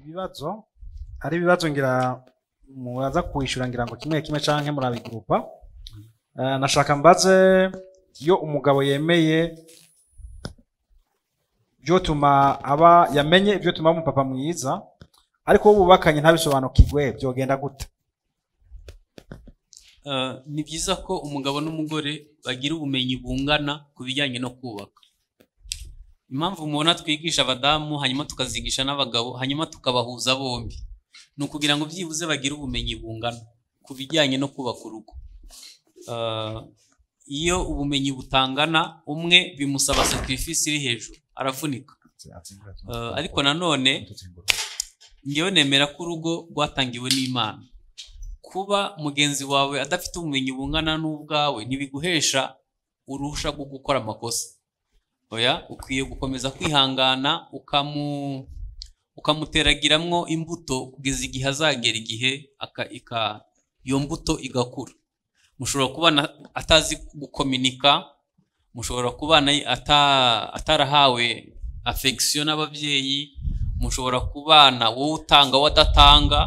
Ibibazo ari ibibazo, ngira muraza kwishura, ngira ngo kimwe kimwe canke murabigurupa. Nashaka mbaze, iyo umugabo yemeye byotuma aba yamenye ivyotuma aba umupapa mwiza, ariko uwo bubakanye ntabisobanukirwe, byogenda gute? Ni byiza ko umugabo n'umugore bagira ubumenyi bungana ku bijyanye no kubaka. Impamvu mubona twigisha abadamu, hanyuma tukazigisha n'abagabo, hanyuma tukabahuza bombi, ni ukugira ngo byibuze bagire ubumenyi bungana ku bijyanye no kubaka urugo. Iyo ubumenyi butangana, umwe bimusaba sacrifice iri hejuru, aravunika. Ariko nanone ngewe nemera ko urugo rwatangiwe n'Imana. Kuba mugenzi wawe adafite ubumenyi bungana n'ubwawe ntibiguhesha uruhusha rwo gukora amakosa. Oya, ukwiye gukomeza kwihangana, ukamuteragiramwo imbuto kugeza igihe azagera igihe iyo mbuto igakura. Mushobora kubana atazi gukominika, mushobora kubana atarahawe affection n'ababyeyi, mushobora kubana wowe utanga we adatanga,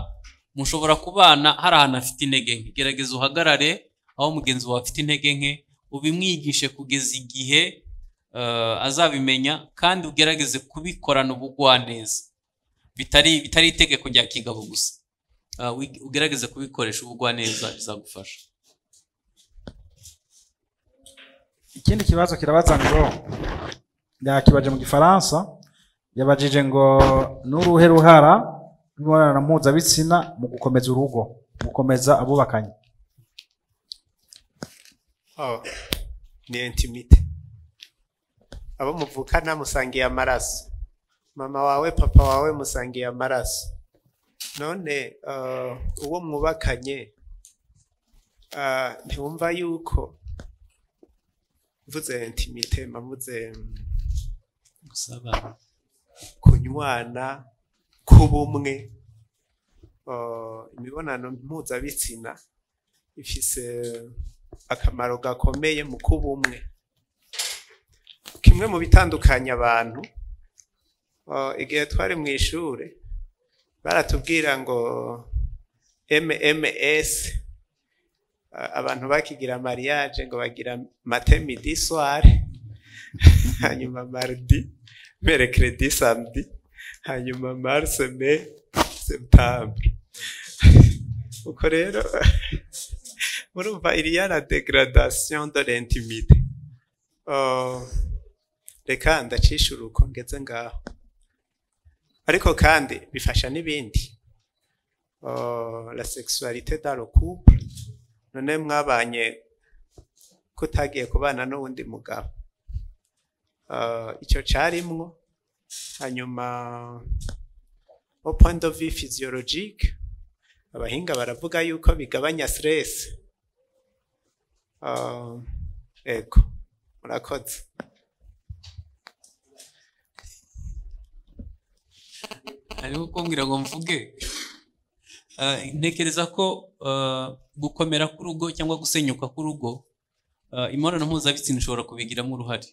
mushobora kubana hari ahantu afite intege nke. Gerageza uhagarare aho mugenzi wawe afite intege nke, ubimwigishe kugeza igihe azabimenya, kandi ugerageze kubikorana ubugwaneza, bitari itegeko rya kigabo gusa. Ugerageze kubikoresha ubugwaneza, bizagufasha. Ikindi kibazo kirabaza ngo, yakibaje mu Gifaransa, yabajije ngo n'uruhe ruhara rw'imibonano mpuzabitsina mu gukomeza urugo, mu gukomeza abubakanye? Oh, ni intimité. Abo muvukana musangiye amaraso, mama wawe papa wawe musangiye amaraso, none uwo mwubakanye ntiwumva yuko mvuze intimité mvuze gusabana, kunywana, kubumwe. Imibonano mpuzabitsina ifise akamaro gakomeye mu kubumwe. Kimwe mu bitandukanya abantu, igihe twari mu ishure baratubwira ngo MMS, abantu bakigira mariage ngo bagira matin midi soir, hanyuma mardi mercredi samedi, hanyuma mars mai septembre. Uko rero murumva il y a la dégradation de l'intimité. Reka ndacisha uruko ngeze ngaho, ariko kandi bifasha n'ibindi. La sexualité dans le couple, none mwabanye kutagiye kubana n'uwundi mugabo, icyo carimwo. Hanyuma au point de vue physiologique, abahinga baravuga yuko bigabanya stress. Ego, murakoze. Hariho kumbwira ngo mvuge. Ntekereza ko gukomera k'urugo cyangwa gusenyuka k'urugo, imibonano mpuzabitsina ishobora kubigiramo uruhare.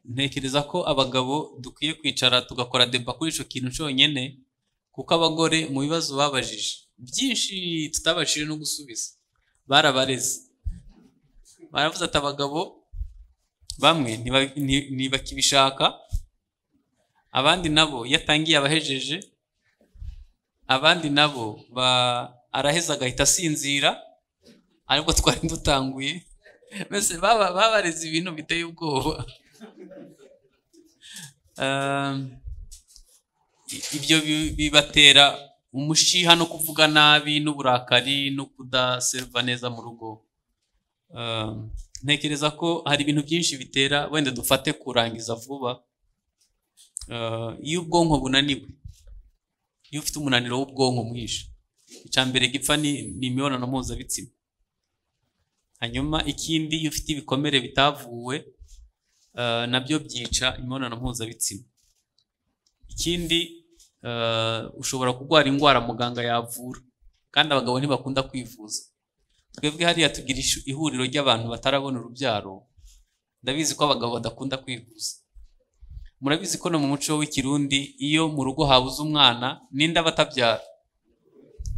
Ntekereza ko abagabo dukwiye kwicara tugakora débat kuri ico kintu cyonyene, kuko abagore mu bibazo babajije byinshi tutabashije no gusubiza barabareze, baravuze ati abagabo bamwe ntibakibishaka, abandi nabo iyo atangiye abahejeje, abandi nabo araheza agahita asinzira, ariko twari dutanguye. Mbese babareze ibintu biteye ubwoba. Ibyo bibatera umushiha no kuvuga nabi n'uburakari no kudaserva neza mu rugo. Ntekereza ko hari ibintu byinshi bitera, wenda dufate kurangiza vuba. Iyo ubwonko bunaniwe, iyo ufite umunaniro w'ubwonko mwinshi, icya mbere gipfa ni imibonano mpuzabitsina. Hanyuma ikindi, iyo ufite ibikomere bitavuwe, nabyo byica imibonano mpuzabitsina. Ikindi, ushobora kurwara indwara muganga yavura, kandi abagabo ntibakunda kwivuza. Twebwe hariya tugira ihuriro ry'abantu batarabona urubyaro, ndabizi ko abagabo badakunda kwivuza. Murabizi ko no mu muco w'Ikirundi, iyo mu rugo habuze umwana, ninde aba atabyara?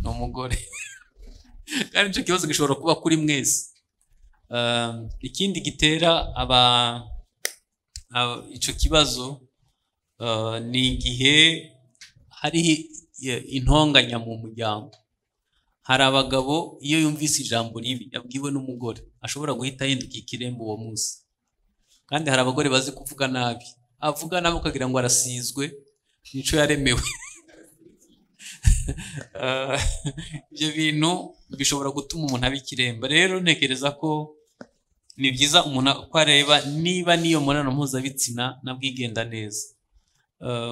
Ni umugore. Kandi icyo kibazo gishobora kuba kuri mwese. Ikindi gitera icyo kibazo ni igihe hari intonganya mu muryango. Hari abagabo, iyo yumvise ijambo ribi yabwiwe n'umugore, ashobora guhita ahinduka ikiremba uwo munsi. Kandi hari abagore bazi kuvuga nabi, avuga nabi ukagira ngo arasizwe, nico yaremewe. Ibyo bintu bishobora gutuma umuntu aba ikiremba. Rero ntekereza ko ni byiza umuntu ko areba niba n'iyo mibonano mpuzabitsina nabwo igenda neza,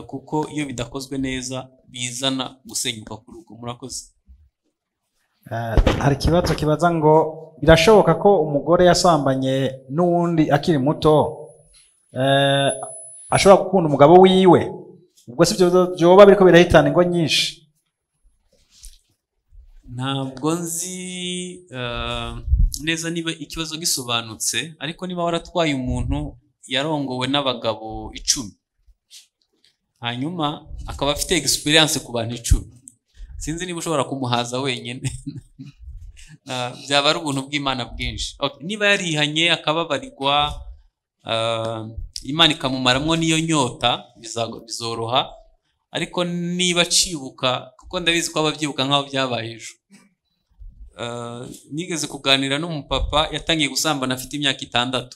kuko iyo bidakozwe neza bizana gusenyuka k'urugo. Murakoze. Hari ikibazo kibaza ngo birashoboka ko umugore yasambanye n'uwundi akiri muto ashobora gukunda umugabo wiwe? Ubwo si byo byoba biriko birahitana ingo nyinshi? Ntabwo nzi neza niba ikibazo gisobanutse, ariko niba waratwaye umuntu yarongowe n'abagabo 10, hanyuma akaba afite experience ku bantu 10, sinzi niba ushobora kumuhaza wenyine. Byaba ari ubuntu bw'Imana bwinshi. Okay. Niba yarihanye akababarirwa, Imana ikamumaramwo n'iyo nyota, bizoroha. Ariko niba acibuka, kuko ndabizi ko ababyibuka nk'aho byabaye ejo. Nigeze kuganira n'umupapa yatangiye gusambana afite imyaka 6,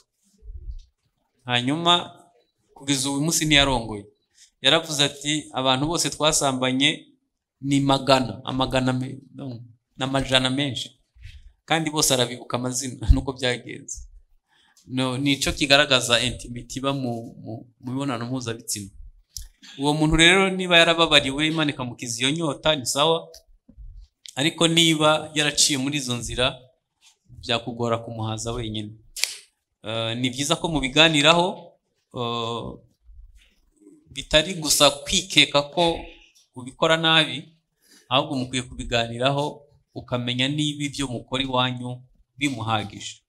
hanyuma kugeza uyu munsi ntiyarongoye. Yaravuze ati abantu bose twasambanye ni magana, amagana no, n'amajana menshi, kandi bose arabibuka amazina nuko byagenze. No, nico kigaragaza intimity iba mu mibonano mpuzabitsina. Uwo muntu rero niba yarababariwe, Imana ikamukiza iyo nyota, ni sawa. Ariko niba yaraciye muri izo nzira, byakugora kumuhaza wenyine. Ni byiza ko mubiganiraho, bitari gusa kwikeka ko ubikora nabi, ahubwo mukwiye kubiganiraho ukamenya niba ibyo mukora iwanyu bimuhagije.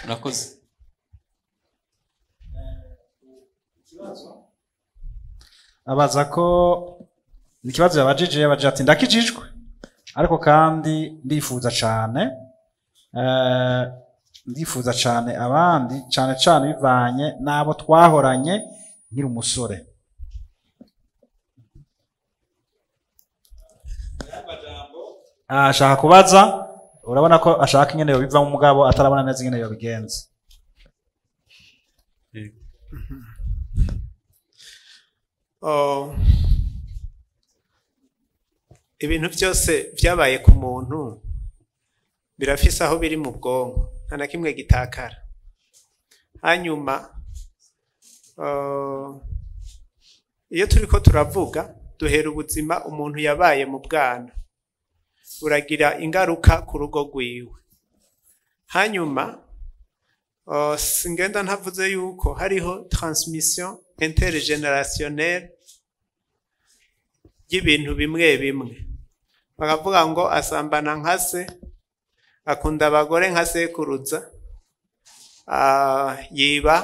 Murakoze. Abaza ko ikibazo yabajije, yabajije ati ndakijijwe ariko kandi ndifuza cyane, ndifuza cyane abandi, cyane cyane bivanye n'abo twahoranye nkiri umusore. Ashaka kubaza, urabona ko ashaka ingene yobiva mu mugabo atarabona neza ingene yobigenza. Oh, ibintu byose byabaye ku muntu birafise aho biri mu bwonko, nta na kimwe gitakara. Hanyuma iyo turiko turavuga duhera ubuzima umuntu yabaye mu bwana, buragira ingaruka ku rugo rwiwe. Hanyuma singenda ntavuze yuko hariho transmission intergenerationnelle y'ibintu bimwe bimwe. Bakavuga ngo asambana nka se, akunda abagore nka sekuruza, yiba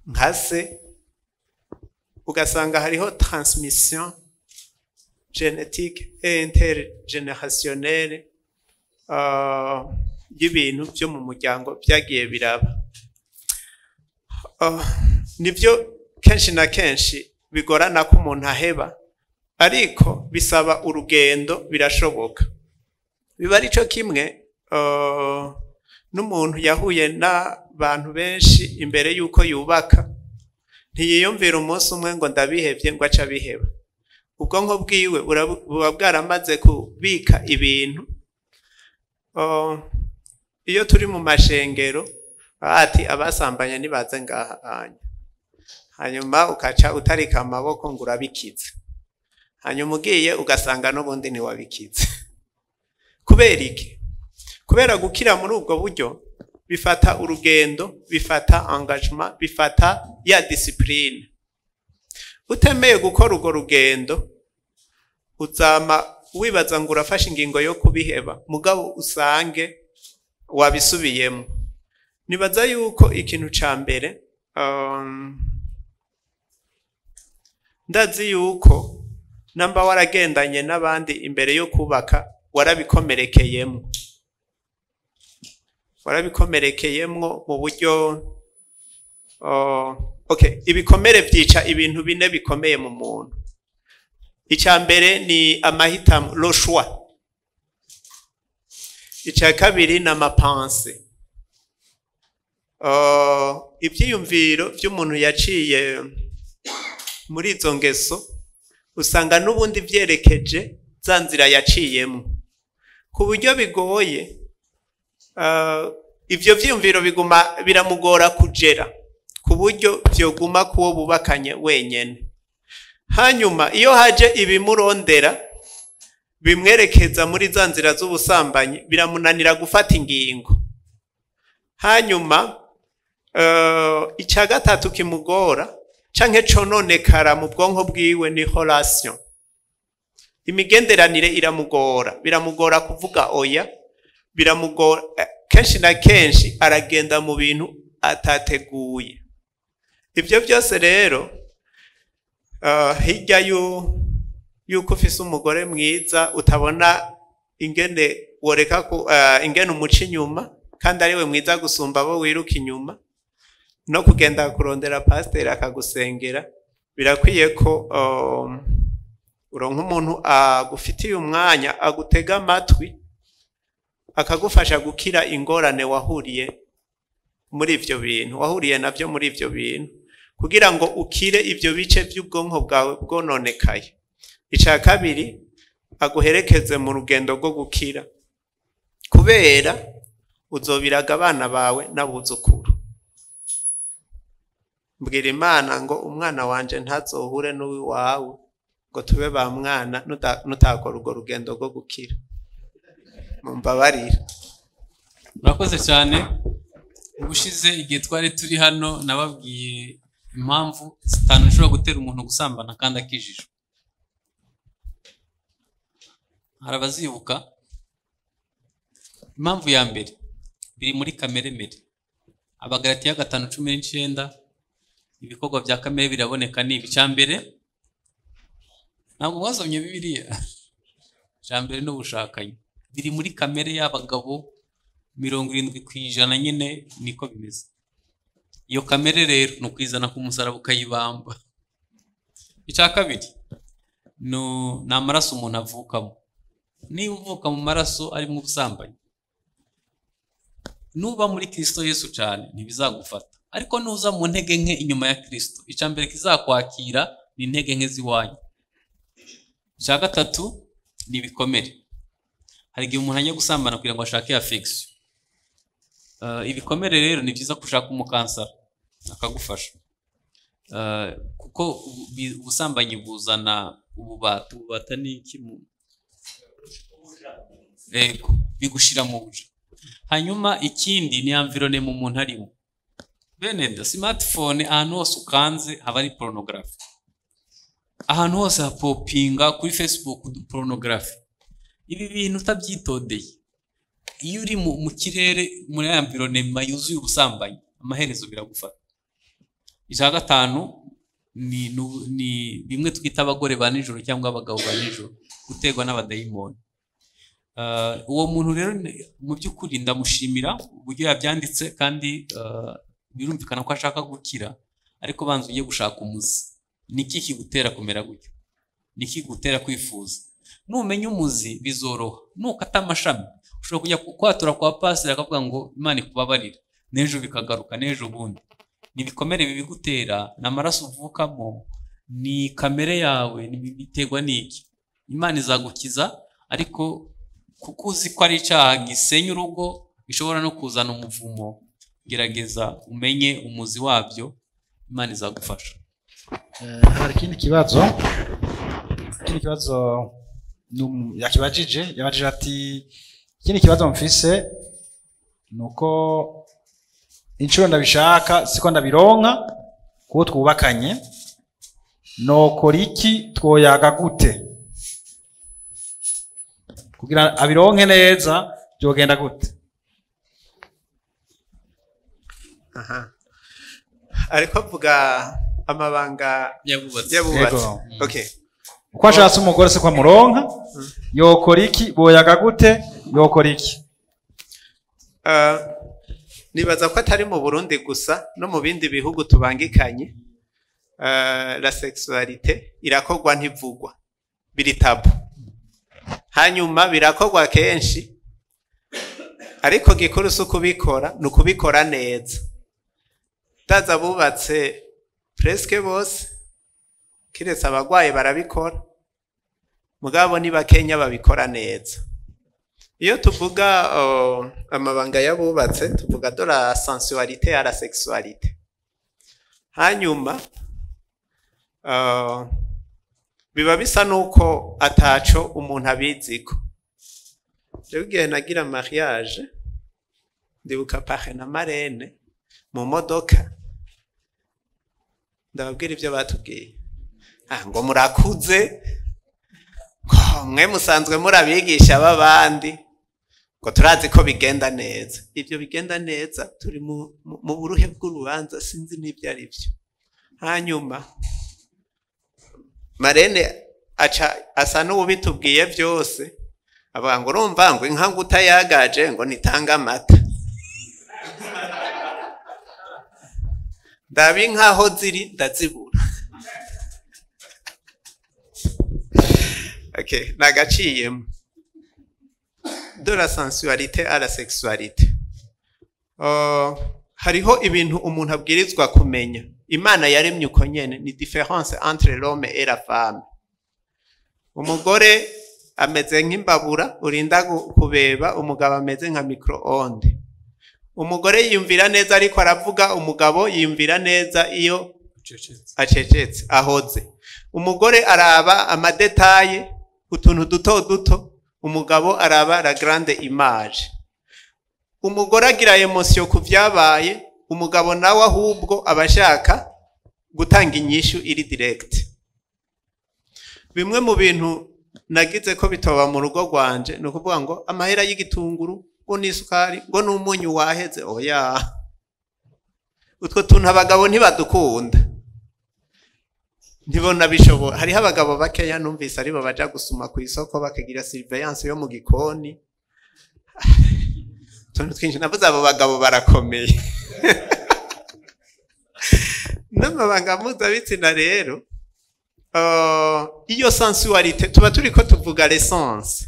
nka se, ugasanga hariho transmission génétique et intergénérationnelle y'ibintu byo mu muryango byagiye biraba. Nibyo kenshi na kenshi bigorana ko umuntu aheba, ariko bisaba urugendo, birashoboka. Biba ari cyo kimwe n'umuntu yahuye n'abantu benshi imbere y'uko yubaka, ntiyiyumvira umunsi umwe ngo ndabihevye ngo aca abiheba. Ubwonko bwiwe buba bwaramaze kubika ibintu. Iyo turi mu mashengero ati abasambanye nibaze ngaha anya, hanyuma ukaca utarika amaboko ngo urabikize, hanyuma ugiye ugasanga n'ubundi ntiwabikize. Kubera iki? Kubera gukira muri ubwo buryo bifata urugendo, bifata engagement, bifata ya discipline. Utemeye gukora urwo rugendo uzama wibaza ngo urafashe ingingo yo kubiheba, mugabo usange wabisubiyemo. Nibaza yuko ikintu ca mbere Ndazi yuko namba waragendanye n'abandi imbere yo kubaka, warabikomerekeyemo, warabikomerekeyemwo mu buryo okay. Ibikomere vyica ibintu bine bikomeye mu muntu. Icya mbere ni amahitamo, le choix. Icya kabiri ni ama pensées, ibyiyumviro by'umuntu yaciye muri izo ngeso. Usanga n'ubundi byerekeje za nzira yaciyemo, ku buryo bigoye. Ibyo byiyumviro biguma biramugora kugera ku buryo byoguma kuwo bubakanye wenyene. Hanyuma iyo haje ibimurondera bimwerekeza muri za nzira z'ubusambanyi, biramunanira gufata ingingo. Hanyuma icya gatatu kimugora canke cononekara mu bwonko bwiwe ni relation, imigenderanire iramugora. Biramugora kuvuga oya, biramugora. Kenshi na kenshi aragenda mu bintu atateguye. Ibyo byose rero, hirya yuko ufise umugore mwiza, utabona ingene woreka ingene umuca inyuma kandi ari we mwiza gusumba abo wiruka inyuma, no kugenda kurondera pasiteri akagusengera, birakwiye ko uronka umuntu agufitiye umwanya, agutega amatwi, akagufasha gukira ingorane wahuriye muri ivyo bintu, wahuriye navyo muri ivyo bintu, kugira ngo ukire ivyo bice by'ubwonko bwawe bwononekaye. Icya kabiri, aguherekeze mu rugendo rwo gukira, kubera uzobiraga abana bawe n'abuzukuru. Mbwira Imana ngo umwana wanje ntazohure n'uwiwawe ngo tube ba mwana nutakora urwo rugendo rwo gukira. Mumbabarira. Murakoze cyane. Ubushize igihe twari turi hano, nababwiye impamvu zitanu zishobora gutera umuntu gusambana kandi akijijwe. Hari abazibuka? Impamvu ya mbere, biri muri kamere mere. Abagalatiya 5:19. Ibikorwa bya kamere biraboneka, ni ibi. Icya mbere, ntabwo mwasomye Bibiliya? Icya mbere ni ubushakanyi, biri muri kamere y'abagabo 70% nyine, niko bimeze. Iyo kamere rero ni ukwizana ku musaraba ukayibamba. Icya kabiri ni amaraso umuntu avukamo. Niba uvuka mu maraso arimo ubusambanyi, nuba muri Kirisito Yesu cyane ntibizagufata, ariko nuza mu ntege nke inyuma ya Kirisito, icya mbere kizakwakira ni intege nke z'iwanyu. Icya gatatu ni ibikomere. Hari igihe umuntu ajya gusambana kugira ngo ashake affection. Ibikomere rero ni byiza ko ushaka umu counselor akagufasha, kuko ubusambanyi buzana ububata. Ububata ni iki? Yego, bigushira mu buja. Hanyuma ikindi ni environnement umuntu arimo. Bene da, smartphone, ahantu hose ukanze haba ari pornography, ahantu hose hapopinga kuri Facebook pornography. Ibi bintu utabyitondeye, iyo uri mu kirere muri ya environnement yuzuye ubusambanyi, amaherezo biragufata. Icya gatanu ni bimwe twita abagore ba nijoro cyangwa abagabo ba nijoro, guterwa n'abadayimoni. Uwo muntu rero mu by'ukuri ndamushimira uburyo yabyanditse, kandi birumvikana ko ashaka gukira, ariko banza ujye gushaka umuzi. Ni iki kigutera kumera gutyo? Ni iki kigutera kwifuza? Numenya umuzi bizoroha. Nukata amashami, ushobora kujya kwatura kwa pasiteri akavuga ngo Imana ikubabarire, n'ejo bikagaruka, n'ejo bundi. Ni ibikomere bibigutera, ni amaraso uvukamo, ni kamere yawe, biterwa n'iki? Imana izagukiza, ariko kuko uzi ko ari icyaha gisenya urugo, gishobora no kuzana umuvumo, gerageza umenye umuzi wabyo, Imana izagufasha. Hari ikindi kibazo, ikindi kibazo yakibajije, yabajije ati: "Ikindi kibazo mfise ni uko inshuro ndabishaka siko ndabironka kuko twubakanye. Nokora iki? Twoyaga gute kugira abironke neza? Byogenda gute?" Aha, ariko avuga Amabanga Yabubatse. Yabubatse. Yego. Okay. Uko ashatse umugore se kwa muronka, yokora iki? Boyaga gute? Yokora iki? Nibaza ko atari mu Burundi gusa, no mu bindi bihugu tubangikanye. La sexualité irakorwa, ntivugwa, biri tabou. Hanyuma birakorwa kenshi, ariko gikuru si ukubikora, ni ukubikora neza. Ndaza bubatse presque bose, kiretse abagwayi, barabikora, mugabo ni bakenya babikora neza. Iyo tuvuga amabanga y'abubatse, tuvuga de la sensualité à la sexualité. Hanyuma biba bisa nuko ataco umuntu abiziko. Jewe igihe nagira mariage, ndibuka parrain na marraine mu modoka, ndababwira ibyo batubwiye: "Ah, ngo murakuze, ngo mwe musanzwe murabigisha b'abandi, ngo turazi ko bigenda neza." Ibyo bigenda neza, turi mu buruhe bw'urubanza, sinzi n'ibyo ari byo. Hanyuma marraine aca asa n'uwubitubwiye byose, avuga ngo: "Urumva ngo inka ngo utayagaje ngo ntitanga amata." Ndaba inka aho ziri ndazibura. Okay, nagaciyemo. De la sensualité à la sexualité, hariho ibintu umuntu abwirizwa kumenya. Imana yaremye uko nyene, ni différence entre l'homme et la femme. Umugore ameze nk'imbabura urinda kubeba, umugabo ameze nka micro-onde. Umugore yiyumvira neza ariko aravuga, umugabo yiyumvira neza iyo acecetse, ahoze. Umugore araba ama détails, utuntu duto duto, umugabo araba la grande image. Umugore agira émotion ku vyabaye, umugabo nawe ahubwo aba ashaka gutanga inyishu iri direct. Bimwe mu bintu nagize ko bitoba mu rugo rwanje ni ukuvuga ngo amahera y'igitunguru, ngo n'isukari, ngo n'umunyu waheze. Oya, utwo tuntu abagabo ntibadukunda, ntibona bishobora. Hariho abagabo bakeya numvise aribo baja gusuma ku isoko, bakagira surveillance yo mu gikoni, utuntu twinshi. Navuze abo bagabo barakomeye. N'amabanga mpuzabitsina rero, iyo sensualité tuba turiko tuvuga l'essence.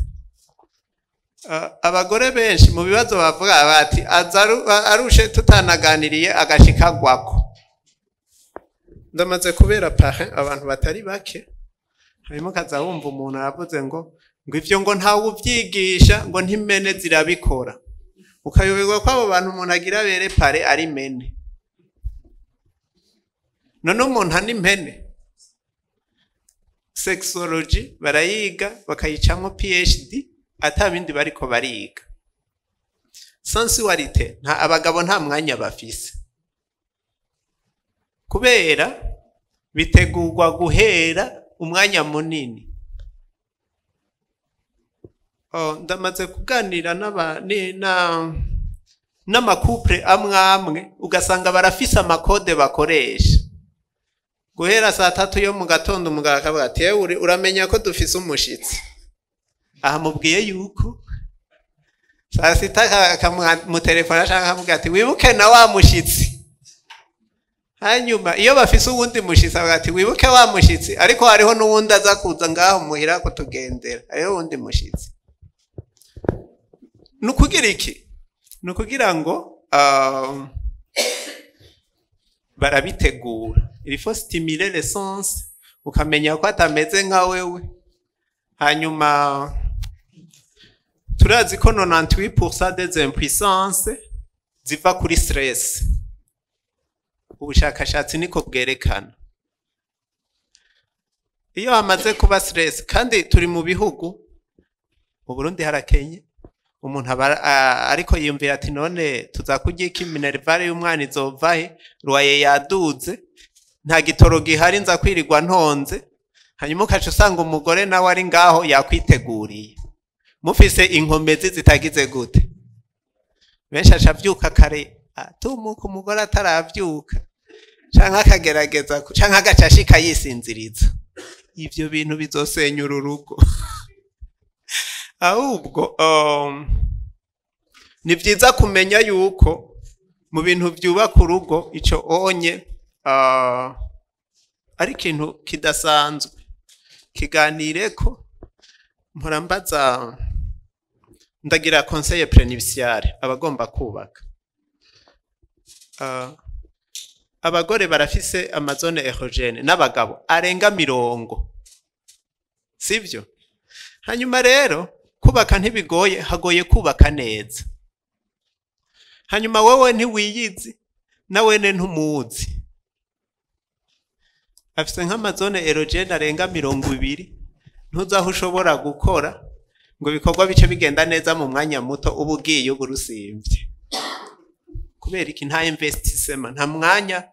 Abagore benshi mu bibazo bavuga bati aza arushe, tutanaganiriye, agashika gwako. Ndamaze kubera parrain abantu batari bake, harimo kaza wumva umuntu aravuze ngo ivyo ngo ntawe uvyigisha, ngo ntimene zirabikora. Ukayoberwa ko abo bantu umuntu agira bere parrain ari mene. None umuntu ani impene? Sexology barayiga, bakayicamo PhD, ata bindi bariko bariga. Sensualité, nta abagabo nta mwanya bafise, kubera bitegurwa guhera umwanya munini. Oh, ndamaze kuganira n'aba n'ama couples amwe amwe, ugasanga barafise ama codes bakoresha. Guhera saa 3 yo mu gatondo, umugabo akavuga ati: "Yewe, uramenya ko dufise umushitsi." Aha mubwiye yuko saa 6 akamutelefona ashaka, akamubwira ati: "Wibuke na wa mushitsi." Hanyuma iyo bafise uwundi mushitsi, avuga ati: "Wibuke wa mushitsi, ariko hariho n'uwundi aza kuza ngaho muhira kutugendera, hariho uwundi mushitsi." Ni ukugira iki? Ni ukugira ngo barabitegura. Il faut stimuler l'essence, ukamenya ko atameze nka wewe. Hanyuma turazi ko 98% des impuissances ziva kuri stress. Ubushakashatsi niko bwerekana. Iyo hamaze kuba stress, kandi turi mu bihugu, mu Burundi harakenye, umuntu aba ariko yiyumvira ati: "None tuza kurya iki? Minerval y'umwana izova he? Loyer yaduze, nta gitoro gihari, nza kwirirwa ntonze." Hanyuma ukaca usanga umugore nawe ari ngaho yakwiteguriye, mufise inkomezi zitagize gute. Benshi aca avyuka kare, atumuka umugore ataravyuka. Canke akagerageza canke agaca ashika yisinziriza. Ivyo bintu bizosenyura urugo. Ahubwo ni vyiza kumenya yuko mu bintu vyubaka urugo ico onye ari ikintu kidasanzwe. Kiganireko. Mpora mbaza, ndagira conseil prénuptial abagomba kubaka. Abagore barafise ama zones érogènes n'abagabo arenga 40, sivyo? Hanyuma rero kubaka ntibigoye, hagoye kubaka neza. Hanyuma wowe ntiwiyizi, nawene ntumuzi, afise nk'ama zones érogènes arenga 20, ntuzi aho ushobora gukora ngo ibikorwa bice bigenda neza mu mwanya muto. Uba ugiye uba urusimvye. Kubera iki? Nta investissement, nta mwanya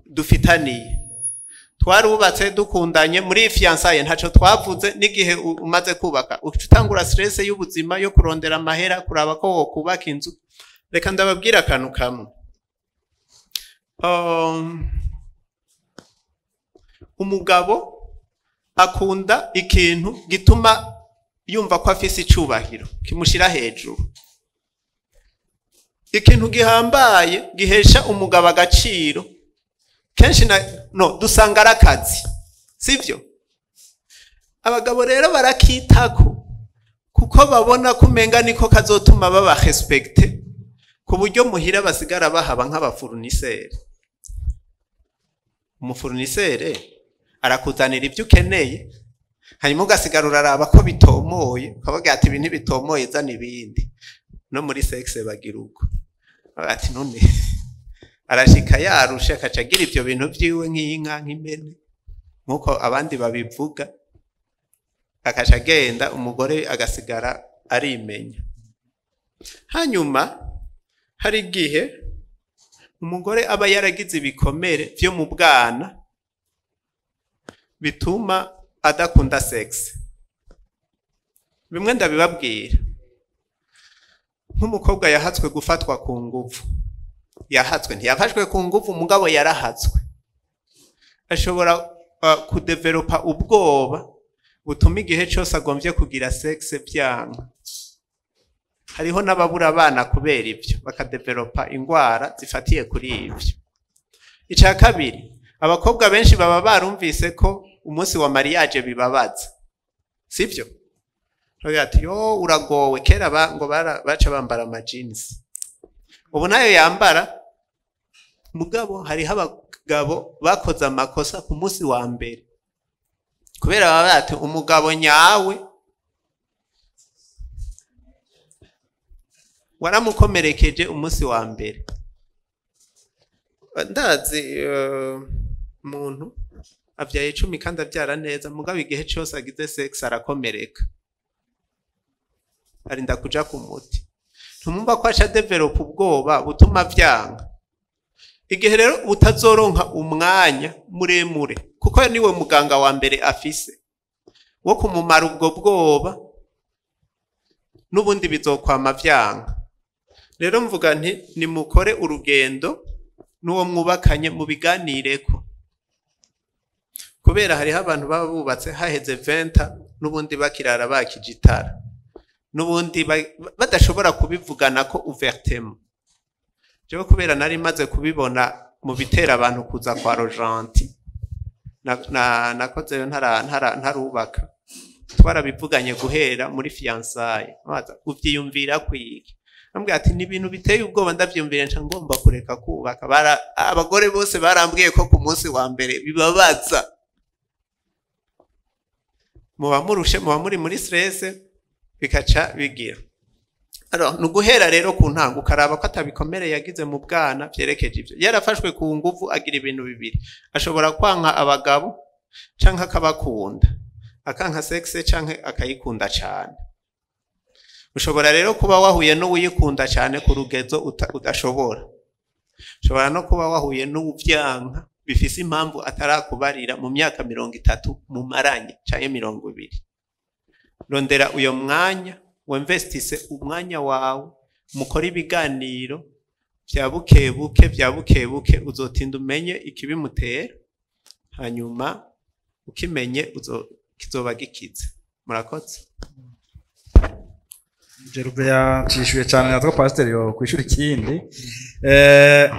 dufitaniye. Twarubatse dukundanye muri fiançailles, ntaco twavuze. N'igihe umaze kubaka uca utangura stress y'ubuzima, yo kurondera amahera, kuraba ko wokubaka inzu. Reka ndababwira akantu kamwe. Umugabo akunda ikintu gituma yumva ko afise icubahiro, kimushira hejuru. Ikintu gihambaye gihesha umugabo agaciro kenshi na no dusanga ari akazi, sivyo? Abagabo rero barakitako kuko babona ko umenga niko kazotuma baba respecté, ku buryo muhira basigara bahaba nk'aba fournisseurs. Umu fournisseur arakuzanira ibyo ukeneye, hanyuma ugasigara uraraba ko bitomoye, ukavuga ati: "Ibi ntibitomoye, zana ibindi." No muri sexe bagira uko. Bavuga ati: "None arashika yarushe," akaca agira ivyo bintu vyiwe nk'inka, nk'impene, nk'uko abandi babivuga, akaca agenda, umugore agasigara arimenya. Hanyuma hari igihe umugore aba yaragize ibikomere vyo mu bwana bituma adakunda sexe. Bimwe ndabibabwira, nk'umukobwa yahatswe gufatwa ku nguvu, yahatswe, ntiyafashwe ku nguvu mugabo yarahatswe, ashobora kudevelopa ubwoba butuma igihe cyose agomvye kugira sexe vyanka. Hariho n'ababura abana kubera ibyo, bakadevelopa ingwara zifatiye kuri ibyo. Icya kabiri, abakobwa benshi baba barumvise ko umunsi wa mariage bibabaza, sibyo? Bavuga ati: "Yo, uragowe." Kera ngo baca bambara amajinsi, ubu nayo yambara. Mugabo hariho abagabo bakoze amakosa ku munsi wa mbere, kubera baba bati umugabo nyawe waramukomerekeje umunsi wa mbere. Ndazi umuntu avyaye 10 kandi avyara neza, mugabo igihe cyose agize sex arakomereka, arinda kuja ku muti. Ntumumva ko aca develop ubwoba butuma vyanga. Igihe rero utazoronka umwanya muremure, kuko niwe muganga wa mbere afise wo kumumara ubwo bwoba, n'ubundi bizokwama vyanga. Rero mvuga nti nimukore urugendo n'uwo mwubakanye, mubiganireko, kubera hariho abantu baba bubatse haheze 20, n'ubundi bakirara bakijitara, n'ubundi badashobora kubivugana ko ouvertement. Jewe kubera nari maze kubibona mu bitera abantu kuza kwa Rojanti, nakozeyo ntarubaka, twarabivuganye guhera muri fiançailles. Baza uvyiyumvira kwiki? Ambwira ati: "Ni ibintu biteye ubwoba, ndavyumvira nca ngomba kureka kubaka. Abagore bose barambwiye ko ku munsi wa mbere bibabaza." Muba murushe, muba muri muri stress, bikaca bigira. Alors, ni uguhera rero ku ntango, ukaraba ko atabikomere yagize mu bwana vyerekeje ivyo. Yarafashwe ku nguvu, agira ibintu bibiri: ashobora kwanka abagabo canke akabakunda, akanka sexe canke akayikunda cane. Ushobora rero kuba wahuye n'uwuyikunda cane ku rugezo udashobora. Ushobora no kuba wahuye n'uwuvyanka bifise impamvu atarakubarira mu myaka 30 mumaranye canke 20. Rondera uyo mwanya, wemvestise umwanya wawe, mukore ibiganiro. Vya buke buke, vya buke buke, uzotinda umenye ikibimutera, hanyuma ukimenye kizoba gikize. Murakoze. Jerube yacishuye cyane, natwo pasiteri yo kwishura ikindi.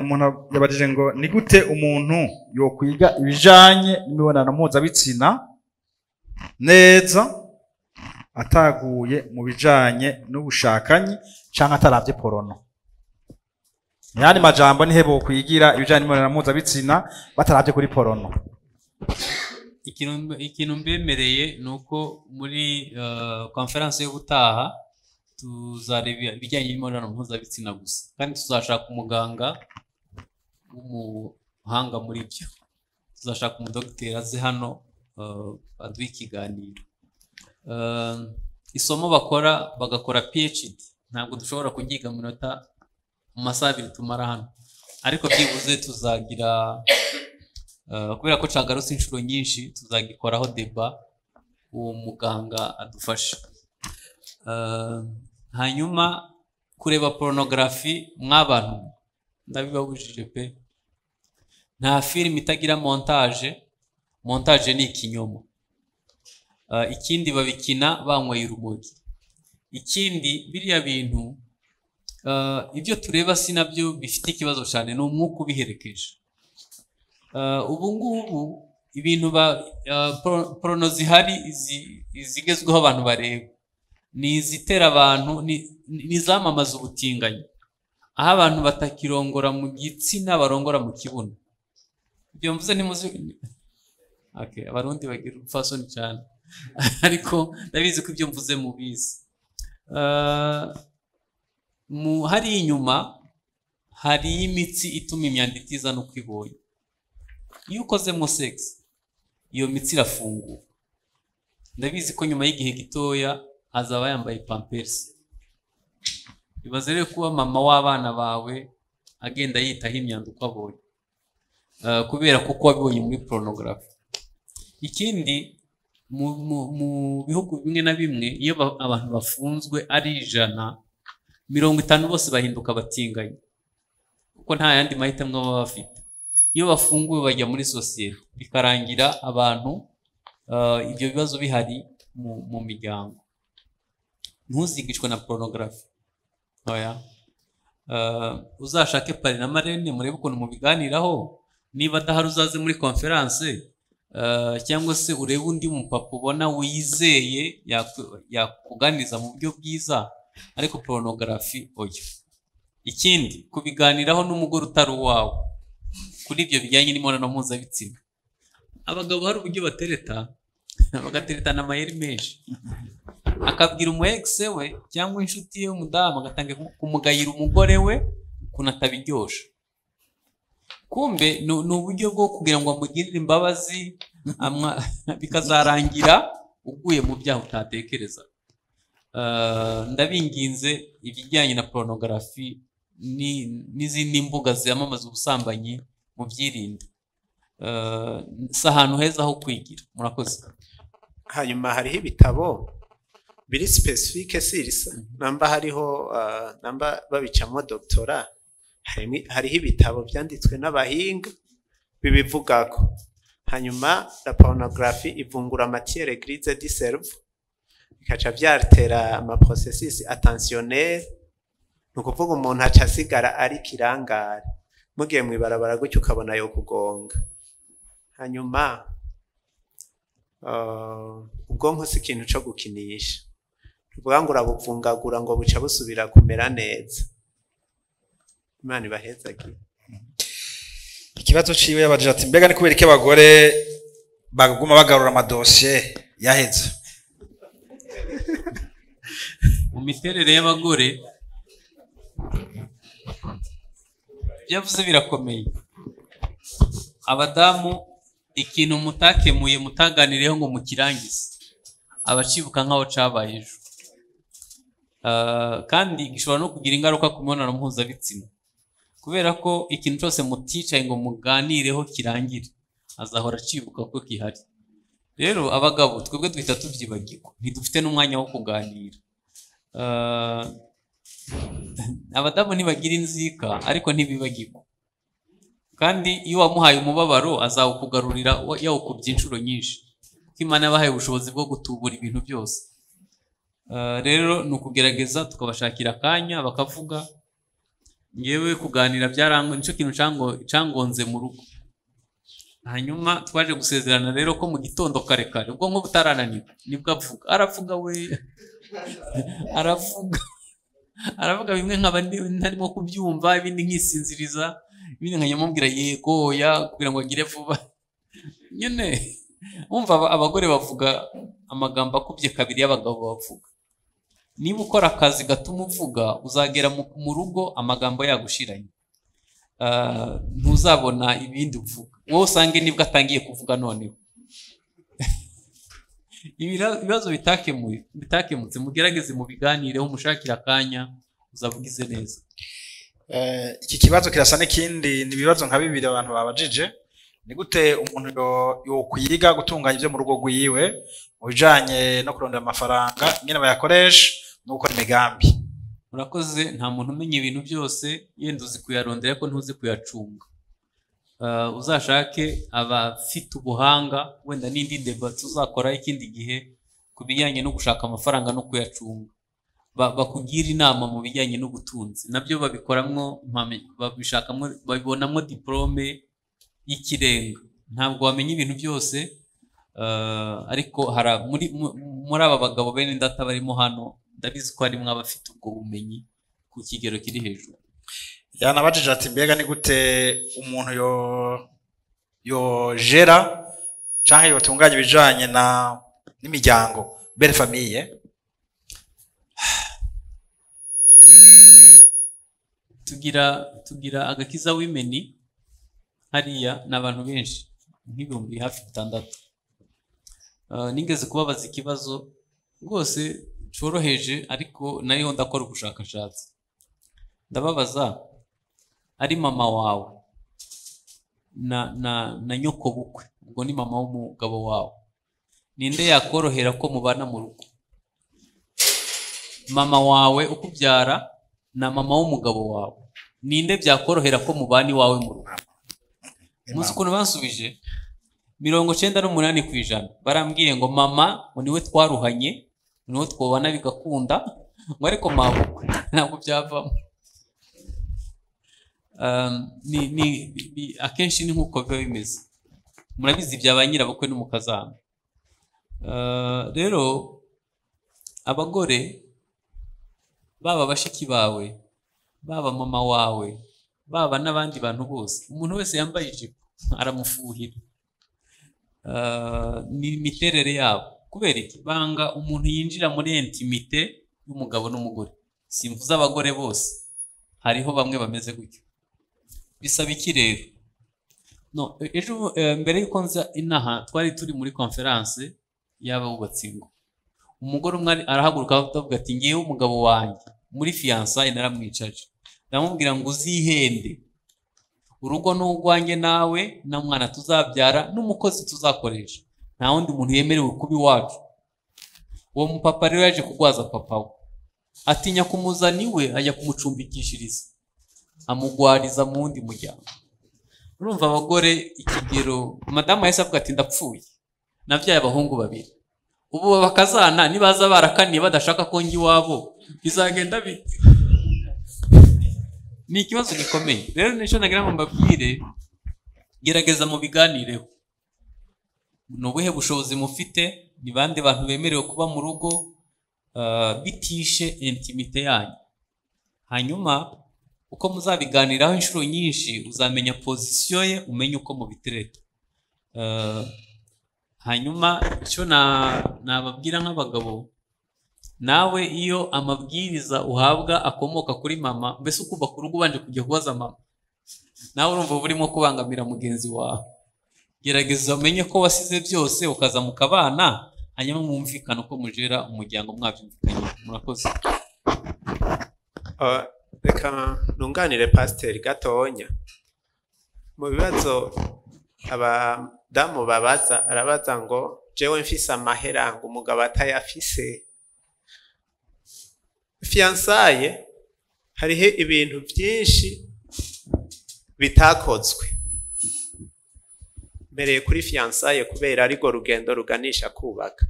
Umuntu yabajije ngo ni gute umuntu yokwiga ibijanye n'imibonano mpuzabitsina neza ataguye mu bijanye n'ubushakanyi canke ataravye porno? Mu yandi majambo, nihe bokwigira ibijanye n'imibonano mpuzabitsina bataravye kuri porno? Ikintu mbemereye ni uko muri conférence y'ubutaha tuzareba ibijyanye n'imibonano mpuzabitsina gusa, kandi tuzashaka umuganga w'umuhanga muri byo, tuzashaka umudogiteri aze hano aduhe ikiganiro. Isomo bakora bagakora PhD, ntabwo dushobora kuryiga mu minota, mu masaha 2 tumara hano, ariko byibuze tuzagira, kubera ko cagarutse inshuro nyinshi, tuzagikoraho débat, uwo muganga adufashe. Hanyuma kureba pornography, mw'abantu, ndabibabujije pe. Nta filime itagira montage. Montage ni ikinyoma. Ikindi, babikina banyweye urumogi. Ikindi, biriya bintu, ibyo tureba si nabyo bifite ikibazo cyane, ni umwuka ubiherekeje. Ubu ngubu ibintu ba porno zihari, izigezweho abantu bareba ni izitera abantu, ni izamamaza ubutinganyi, aho abantu batakirongora mu gitsina, barongora mu kibuno. Ibyo mvuze ntimuzi. Okay, Abarundi bagira urupfasoni cyane, ariko ndabizi ko ibyo mvuze mubizi. Mu hari inyuma hari imitsi ituma imyanda itizana uko ibonye. Iyo ukozemo sex, iyo mitsi irafunguka. Ndabizi ko nyuma y'igihe gitoya azaba yambaye pampers. Ibaze rero kuba mama w'abana bawe agenda yitaho imyanda uko abonye, kubera kuko wabibonye muri pornography. Ikindi, mu bihugu bimwe na bimwe, iyo abantu bafunzwe ari 150, bose bahinduka abatinganyi, kuko nta yandi mahitamo baba bafite. Iyo bafunguwe bajya muri sosiyete, bikarangira abantu ibyo bibazo bihari mu miryango. Ntuzigishwe na pornography, oya. Uzashake parrain na marraine, murebe ukuntu mubiganiraho. Niba adahari, uzaze muri conférence, cyangwa se urebe undi mupapa ubona wizeye yakuganiriza mu buryo bwiza, ariko pornography oya. Ikindi, kubiganiraho n'umugore utari uwawe kuri ibyo bijyanye n'imibonano mpuzabitsina. Abagabo hari uburyo batereta, bagateretana amayeri menshi, akabwira umu ex we cyangwa inshuti ye y'umudamu, agatangira kumugayira umugore we ukuntu atabiryosha. Kumbe ni uburyo bwo kugira ngo amugirire imbabazi, bikazarangira uguye mu byaha utatekereza. Ndabinginze, ibijyanye na pornography n'izindi mbuga zamamaza ubusambanyi, mubyirinde. Si ahantu heza ho kwigira. Murakoze. Hanyuma hariho ibitabo biri spécifique sur ça, namba hariho namba babicamo doctorat, hariho ibitabo byanditswe n'abahinga bibivugako. Hanyuma la pornographie ivungura matière grise du cerveau, bikaca vyatera ama processus attentionnel, ni ukuvuga umuntu aca asigara ari kirangare, mugiye mw'ibarabara gutyo ukabona yo kugonga. Hanyuma ubwonko si ikintu co gukinisha, tuvuga ngo urabuvungagura ngo buca busubira kumera neza. Imana ibahezagire. Ikibazo ciwe yabajije ati: mbega ni kubera iki abagore baguma bagarura amadosiye yaheze? Mu miterere y'abagore, ibyo birakomeye. Abadamu, ikintu mutakemuye, mutaganiriyeho ngo mukirangize, abacibuka nk'aho cabaye ejo. Kandi gishobora no kugira ingaruka ku mibonano mpuzabitsina, kubera ko ikintu cyose muticaye ngo muganireho kirangire, azahora acibuka ko gihari. Rero abagabo twebwe duhita tubyibagirwa, ntidufite n'umwanya wo kuganira. Abadamu ntibagira inzika, ariko ntibibagirwa. Kandi iyo wamuhaye umubabaro azawukugarurira yawukubye inshuro nyinshi, kuko Imana yabahaye ubushobozi bwo gutubura ibintu byose. Rero ni ukugerageza tukabashakira akanya bakavuga. Ngewe kuganira byarangwa, nicyo kintu cangonze mu rugo. Hanyuma twaje gusezerana rero ko mu gitondo kare kare, ubwonko butarananirwa, nibwo avuga. Aravuga we, aravuga bimwe nkaba ntarimo kubyumva, ibindi nkisinziriza, ibindi nkajya mubwira yego oya kugira ngo agire vuba. Nyine wumva abagore bavuga amagambo akubye kabiri y'abagabo bavuga. Niba ukora akazi gatuma uvuga, uzagera mu rugo amagambo yagushiranye. Ntuzabona ibindi uvuga. Wowe usange nibwo atangiye kuvuga noneho. Ibibazo bitakemutse mugerageze mubiganireho, mushakire akanya, uzavugize neza. Iki kibazo kirasa n'ikindi, ni ibibazo nka bibiri abantu babajije. Ni gute umuntu yokwiga gutunganya ibyo mu rugo rwiwe mu bijanye no kurondera amafaranga, ingene bayakoresha no gukora imigambi? Murakoze. Nta muntu umenya ibintu byose, yenda uzi kuyarondera ariko ntuzi kuyacunga. Uzashake abafite ubuhanga, wenda n'indi debat tuzakora ikindi gihe ku bijyanye no gushaka amafaranga no kuyacunga. Bakugira inama mu bijyanye n'ubutunzi, nabyo babikoramwo, babishakamwo, babibonamwo diplome y'ikirenga. Ntabwo wamenya ibintu byose, ariko muri aba bagabo bene data barimo hano, ndabizi ko harimo abafite ubwo bumenyi ku kigero kiri hejuru. Yanabajije ati mbega ni gute umuntu yojera canke yotunganya ibijanye na n'imiryango, belle famille? Tugira agakiza w'imeni hariya n'abantu benshi nk'ibihumbi hafi 6. Nigeze kubabaza ikibazo rwose coroheje, ariko nariho ndakora ubushakashatsi. Ndababaza, ari mama wawe na nyoko bukwe, ubwo ni mama w'umugabo wawe, ninde yakorohera ko mubana mu rugo? Mama wawe ukubyara na mama w'umugabo wawe, ninde byakorohera ko mubana iwawe mu rugo? Muzi ukuntu bansubije? 98% barambwiye ngo mama ngo niwe twaruhanye, niwe twobana bigakunda, ngo ariko mabukwe ntabwo byavamo. Akenshi ni nkuko biba bimeze. Murabizi bya ba nyirabukwe n'umukazana. Rero abagore, baba bashiki bawe, baba mama wawe, baba n'abandi bantu bose, umuntu wese yambaye ijipo aramufuhira. Ni imiterere yabo. Kubera iki? Banga umuntu yinjira muri intimite y'umugabo n'umugore. Simvuze abagore bose, hariho bamwe bameze gutyo. Bisaba iki rero? No, ejo mbere yuko nza inaha twari turi muri conference y'abubatsi ingo. Umugore umwe arahaguruka avuga ati ngewe umugabo wanjye muri fiançailles naramwicaje, ndamubwira ngo uzihende, urugo n'urwanjye nawe na mwana tuzabyara n'umukozi tuzakoresha, nta wundi muntu yemerewe kuba iwacu. Uwo mupapa rero yaje kugwaza papa we, atinya kumuzana iwe, ajya kumucumbikishiriza, amugwariza mu wundi muryango. Urumva abagore ikigero, madamu yahise avuga ati ndapfuye, nabyaye abahungu babiri, ubu bakazana nibaza barakaniye badashaka ko njya iwabo bizagenda bite? Ni ikibazo gikomeye. Rero nicyo nagira ngo mbabwire, gerageza mubiganireho. Ni ubuhe bushobozi mufite? Ni bande bantu bemerewe kuba mu rugo bitishe intimite yanyu? Hanyuma uko muzabiganiraho inshuro nyinshi, uzamenya position ye, umenye uko mubitereta. Hanyuma icyo nababwira nk'abagabo, nawe iyo amabwiriza uhabwa akomoka kuri mama, mbese ukubaka urugo ubanje kujya kubaza mama, nawe urumva burimo kubangamira mugenzi wawe. Gerageza umenye ko wasize byose ukaza mukabana, hanyuma mwumvikane uko mujera umuryango mwabyumvikanye. Murakoze. Reka nunganire pasiteri gatonya. Mu bibazo abadamu babaza, arabaza ngo jewe mfise amahera ngo umugabo atayafise. Fiançailles Hariho ibintu byinshi bitakozwe mbereye kuri fiançailles, kubera ariko rugendo ruganisha kubaka.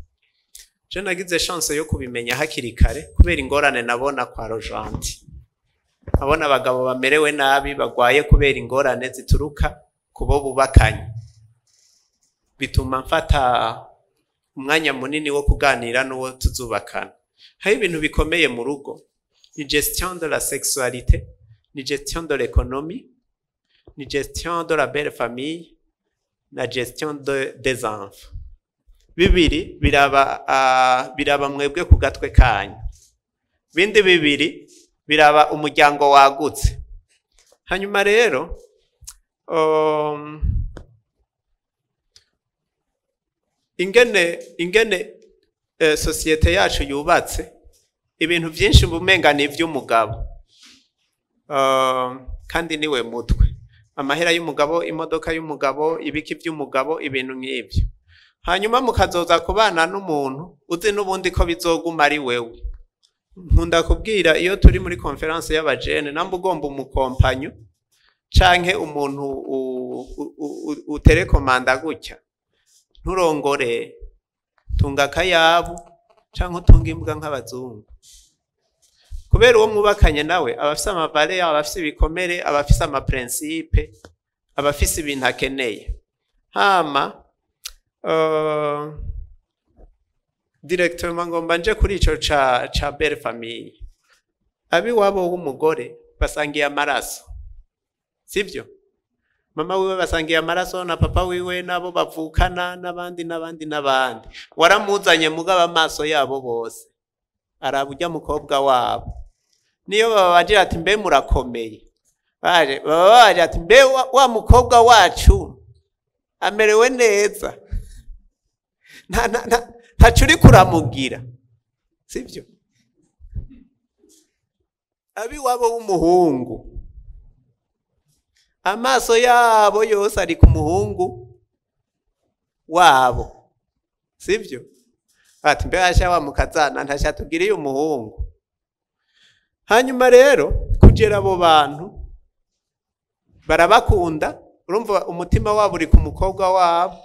Je nagize chance yo kubimenya hakiri kare kubera ingorane nabona kwa Rojanti. Abona abagabo bamerewe nabi, bagwaye kubera ingorane zituruka ku bo bubakanye, bituma mfata umwanya munini wo kuganira n'uwo tuzubakana. Hari ibintu bikomeye mu rugo: ni gestion de la sexualité, ni gestion de l'économie, ni gestion de la belle famille na gestion des enfants. Bibiri biraba biraba mwebwe ku gatwe kanyu, bindi bibiri biraba umuryango wagutse. Hanyuma rero ingene société yacu yubatse, ibintu byinshi bumenga ni iby'umugabo, kandi niwe mutwe. Amahera y'umugabo, imodoka y'umugabo, ibiki by'umugabo, ibintu nk'ibyo. Hanyuma mukazoza kubana n'umuntu uzi n'ubundi ko bizoguma ari wewe. Nkunda kubwira iyo turi muri conférence y'abajene: namba ugomba umukompanyo canke umuntu uterekomanda gutya, nturongore, tunga akayabu canke utunga imbwa nk'abazungu, kubera uwo mwubakanye nawe aba afise ama valeurs, aba afise ibikomere, aba afise ama principes, aba afise ibintu akeneye. Hama directement ngomba nje kuri ico ca belle famille. Abiwabo w'umugore basangiye amaraso, sivyo? Mama wiwe basangiye amaraso na papa wiwe, nabo bavukana, n'abandi n'abandi n'abandi. Waramuzanye, mugabo amaso yabo bose araba ujya mukobwa wabo. Niyo babagira ati: "Mbe murakomeye?" Baje baba baje ati: "Mbe wa mukobwa wacu amerewe neza?" Ntaco uri kuramugira, sivyo? Abiwabo w'umuhungu amaso yabo yose ari ku muhungu wabo, sivyo? Ati: "Mbe asha wa mukazana ntasha tugiriye umuhungu?" Hanyuma rero kugera abo bantu barabakunda, urumva umutima wabo uri ku mukobwa wabo.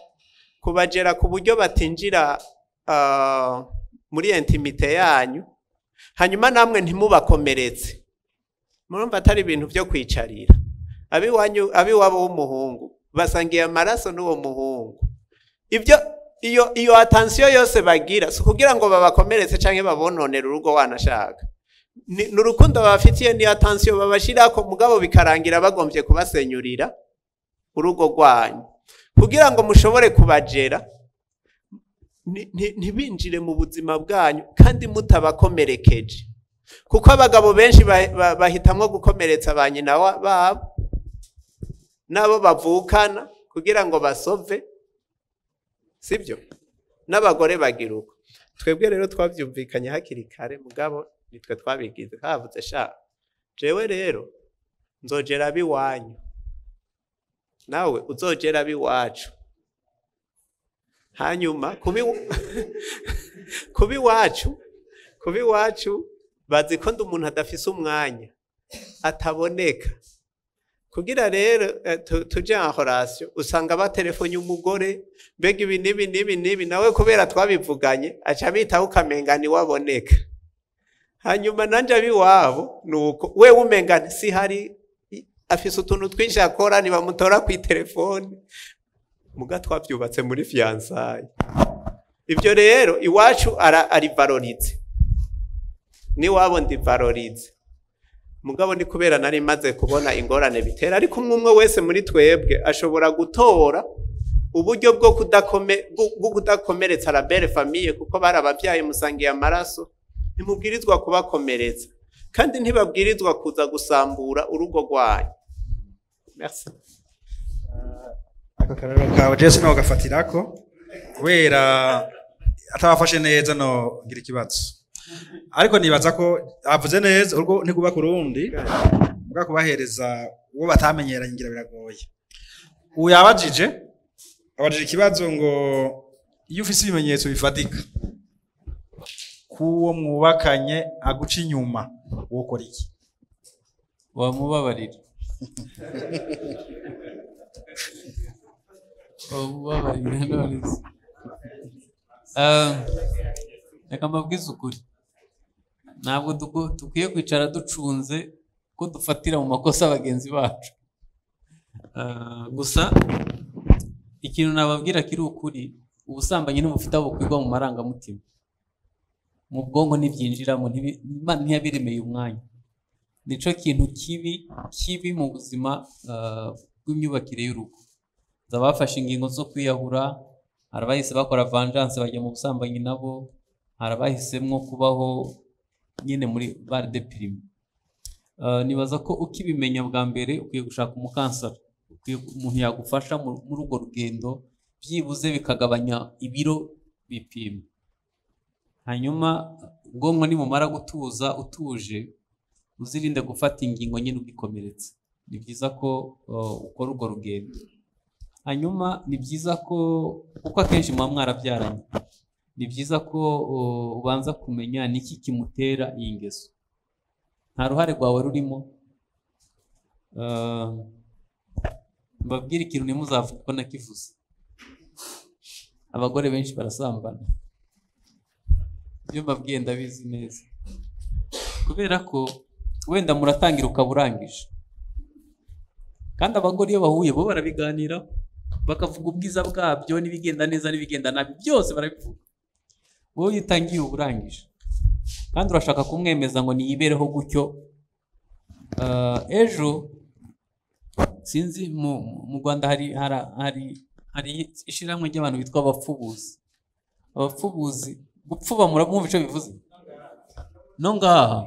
Kubagera ku buryo batinjira muri intimité yanyu, hanyuma namwe ntimubakomeretse, murumva atari ibintu byo kwicarira. Abiwanyu, abiwabo w'umuhungu basangiye amaraso n'uwo muhungu. Ibyo iyo attention yose bagira si ukugira ngo babakomeretse canke babononere urugo, wanashaka ni urukundo babafitiye, ni attention babashirako, mugabo bikarangira bagombye kubasenyurira urugo rwanyu. Kugira ngo mushobore kubagera, ntibinjire mu buzima bwanyu kandi mutabakomerekeje, kuko abagabo benshi bahitamwo gukomeretsa ba nyina babo n'abo bavukana kugira ngo basove, sibyo? N'abagore bagira uko. Twebwe rero twabyumvikanye hakiri kare, mugabo nitwe twabigize. Havuze sha: "Jewe rero nzogera abiwanyu, nawe uzogera abiwacu." Hanyuma kuba iwacu bazi ko ndi umuntu adafise umwanya, ataboneka. Kugira rero tuje en relation, usanga batelefonye umugore: "Mbega ibi n'ibi n'ibi n'ibi?" Nawe kubera twabivuganye aca abitaho, ukamenga niwaboneka. Hanyuma nanje abiwabo nuko wewe umenga si hari afise utuntu twinshi akora, ntibamutora kw'itelefone. Muga twavyubatse muri fiançailles. Ibyo rero iwacu ari valorisé, niwabo ndi valorisé, mugabo ni kubera nari maze kubona ingorane bitera. Ariko umwe umwe wese muri twebwe ashobora gutora uburyo bwo kudakomeretsa la belle famille, kuko barababyaye, musangiye amaraso, ntimubwirizwa kubakomeretsa kandi ntibabwirizwa kuza gusambura urugo rwanyu. Merci. Ako karero kawe je sinogafatirako kubera atabafashe neza no ngira ikibazo, ariko nibaza ko avuze neza: urugo ntiguba ku rundi, muga kubahereza uwo batamenyeranye ngira biragoye. Ubu abajije ikibazo ngo iyo ufise ibimenyetso bifatika k'uwo mwubakanye aguca inyuma, wokora iki? Wamubabarira, wamubabarira none se. Reka mbabwize ukuri, ntabwo dukwiye kwicara ducunze ko dufatira mu makosa bagenzi bacu. Gusa ikintu nababwira kiri ukuri, ubusambanyi ntibufite aho bukwirwa mu marangamutima, mu bwonko ntibyinjiramo, Imana ntiyabiremeye umwanya. Nico kintu kibi kibi mu buzima bw'imyubakire y'urugo. Abafashe ingingo zo kwiyahura, hari abahise bakora vengeance bajya mu busambanyi nabo, hari abahisemwo kubaho nyine muri bare deprime. Nibaza ko ukibimenya bwa mbere ukwiye gushaka umukansara, ukwiye umuntu yagufasha muri urwo rugendo, byibuze bikagabanya ibiro bipima. Hanyuma ubwonko nibumara gutuza utuje, uzirinde gufata ingingo nyine ugikomeretse. Ni byiza ko ukora urwo rugendo. Hanyuma ni byiza ko, kuko akenshi muba mwarabyaranye, ni byiza ko ubanza kumenya niki kimutera iyi ngeso. Nta ruhare rwawe rurimo. Mbabwire ikintu ntimuzavuge ko nakivuze. Abagore benshi barasambana, ibyo mbabwiye ndabizi neza, kubera ko wenda muratangira ukaba urangije. Kandi abagore iyo bahuye bo barabiganiraho, bakavuga ubwiza bwabyo n'ibigenda neza n'ibigenda nabi, byose barabivuga. Wowe iyo utangiye uba urangije, kandi urashaka kumwemeza ngo niyibereho gutyo. Ejo sinzi mu Rwanda hari ishyirahamwe ry'abantu bitwa abapfubuzi. Abapfubuzi, gupfuba murabumva icyo bivuze? No ngaha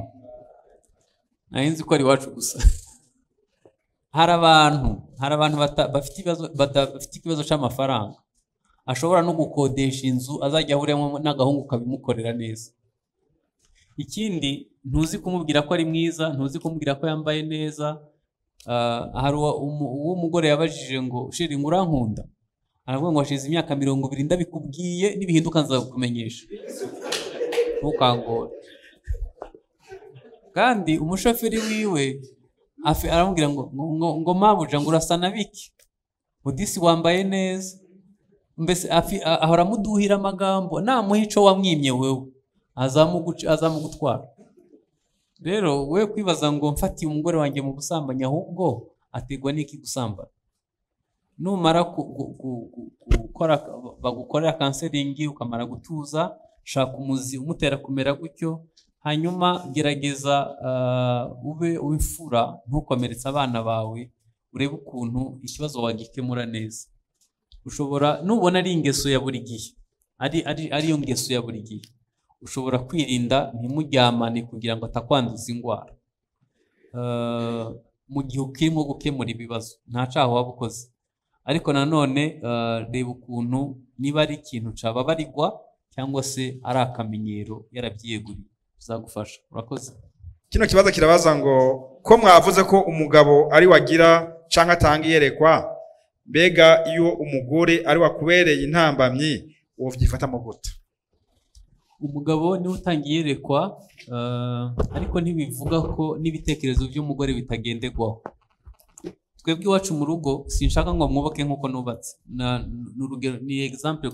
nari nzi ko ari iwacu gusa. Hari abantu bafite ikibazo cy'amafaranga, ashobora no gukodesha inzu azajya ahuriramo n'agahungu kabimukorera neza. Ikindi, ntuzi kumubwira ko ari mwiza, ntuzi kumubwira ko yambaye neza. Hari uwo mugore yabajije ngo sheri ngo urankunda, aravuga ngo hashize imyaka 20 ndabikubwiye, nibihinduka nzakumenyesha, ntukangore. Kandi umushoferi wiwe aramubwira ngo mabuja ngo urasa na biki, udisi wambaye neza. Mbese ahora amuduhira amagambo, namuha ico wamwimye wewe azamugutwara. Rero we kwibaza ngo mfatiye umugore wanjye mu busambanyi, ahubwo ategwa n'iki gusambana. Numara gukora bagukorera counseling ukamara gutuza, shaka umuzi umutera kumera gutyo, hanyuma gerageza ube wifura, ntukomeretse abana bawe, urebe ukuntu ikibazo wagikemura neza. Ushobora nubona ari ingeso ya buri gihe, ari yo ngeso ya buri gihe, ushobora kwirinda ntimuryamane kugira ngo atakwanduza indwara. Mu gihe ukirimo gukemura ibibazo nta cyaha waba ukoze, ariko nanone reba ukuntu niba ari ikintu cababarirwa cyangwa se ari akamenyero yarabyiyeguriye, bizagufasha. Urakoze. Kino kibazo kirabaza ngo ko mwavuze ko umugabo ari wagira canke atanga iyerekwa, mbega iyo umugore ari wakubereye intambamyi wovyifata mu gute? Umugabo niwe utanga iyerekwa, ariko ntibivuga ko n'ibitekerezo by'umugore bitagenderwaho. Twebwe iwacu mu rugo sinshaka ngo mwubake nk'uko nubatse, n'urugero ni example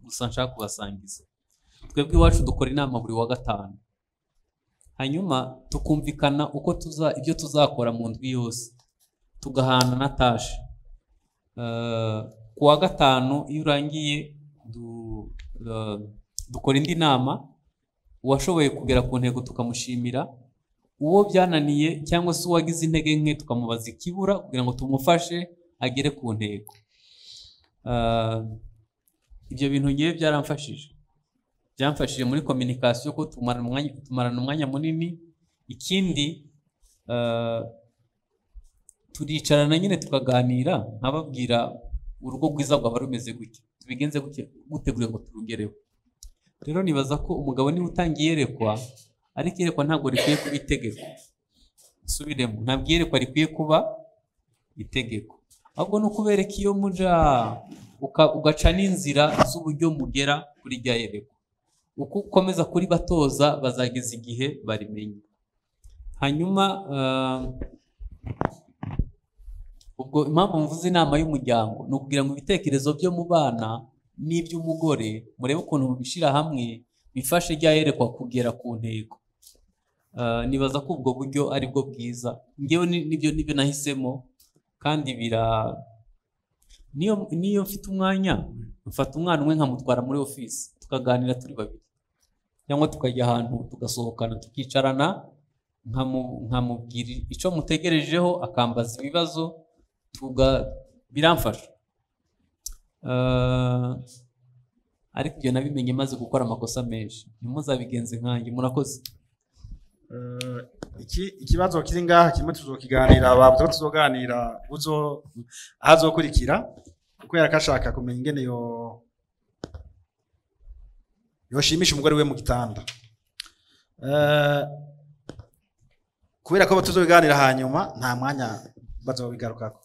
gusa nshaka kubasangiza. Twebwe iwacu dukora inama buri wa gatanu, hanyuma tukumvikana uko ibyo tuzakora mu ndwi yose, tugahana na tashe. Ku wa gatanu iyo urangiye dukora indi nama, uwashoboye kugera ku ntego tukamushimira, uwo byananiye cyangwa se uwagize intege nke tukamubaza ikibura kugira ngo tumufashe agere ku ntego. Ibyo bintu ngiye byaramfashije, byamfashije muri communication ko tumarana umwanya munini. Ikindi turicarana nyine tukaganira, nkababwira urugo rwiza rwaba rumeze gutya, tubigenze gutya gutegura ngo turugereho. Rero nibaza ko umugabo niwe utanga iyerekwa, ariko iyerekwa ntabwo rikwiye kuba itegeko. Nsubiremo, ntabwo iyerekwa rikwiye kuba itegeko, ahubwo ni ukubereka iyo muja ugaca n'inzira z'uburyo mugera kuri rya yerekwa. Uko ukomeza kuribatoza bazageza igihe barimenye. Hanyuma Ubwo impamvu mvuze inama y'umuryango ni ukugira ngo ibitekerezo byo mu bana n'iby'umugore murebe ukuntu mubishyira hamwe bifashe rya yerekwa kugera ku ntego. Nibaza ko ubwo buryo ari bwo bwiza. Ngewe nibyo nahisemo, kandi niyo mfite umwanya mfata umwana umwe nkamutwara muri office tukaganira turi babiri, cyangwa tukajya ahantu tugasohokana tukicarana, nkamubwira icyo mutegerejeho, akambaza ibibazo, biramfasha. Ariko ibyo nabimenye maze gukora amakosa menshi, ntimuzabigenze nkanjye. Murakoze. Ikibazo kiri ngaha kimwe tuzokiganira, bavuze ko tuzoganira uzo ahazokurikira, kuko yarakashaka kumenya ingene yoshimisha umugore we mu gitanda. Kubera ko tuzobiganira hanyuma nta mwanya bazobigarukako.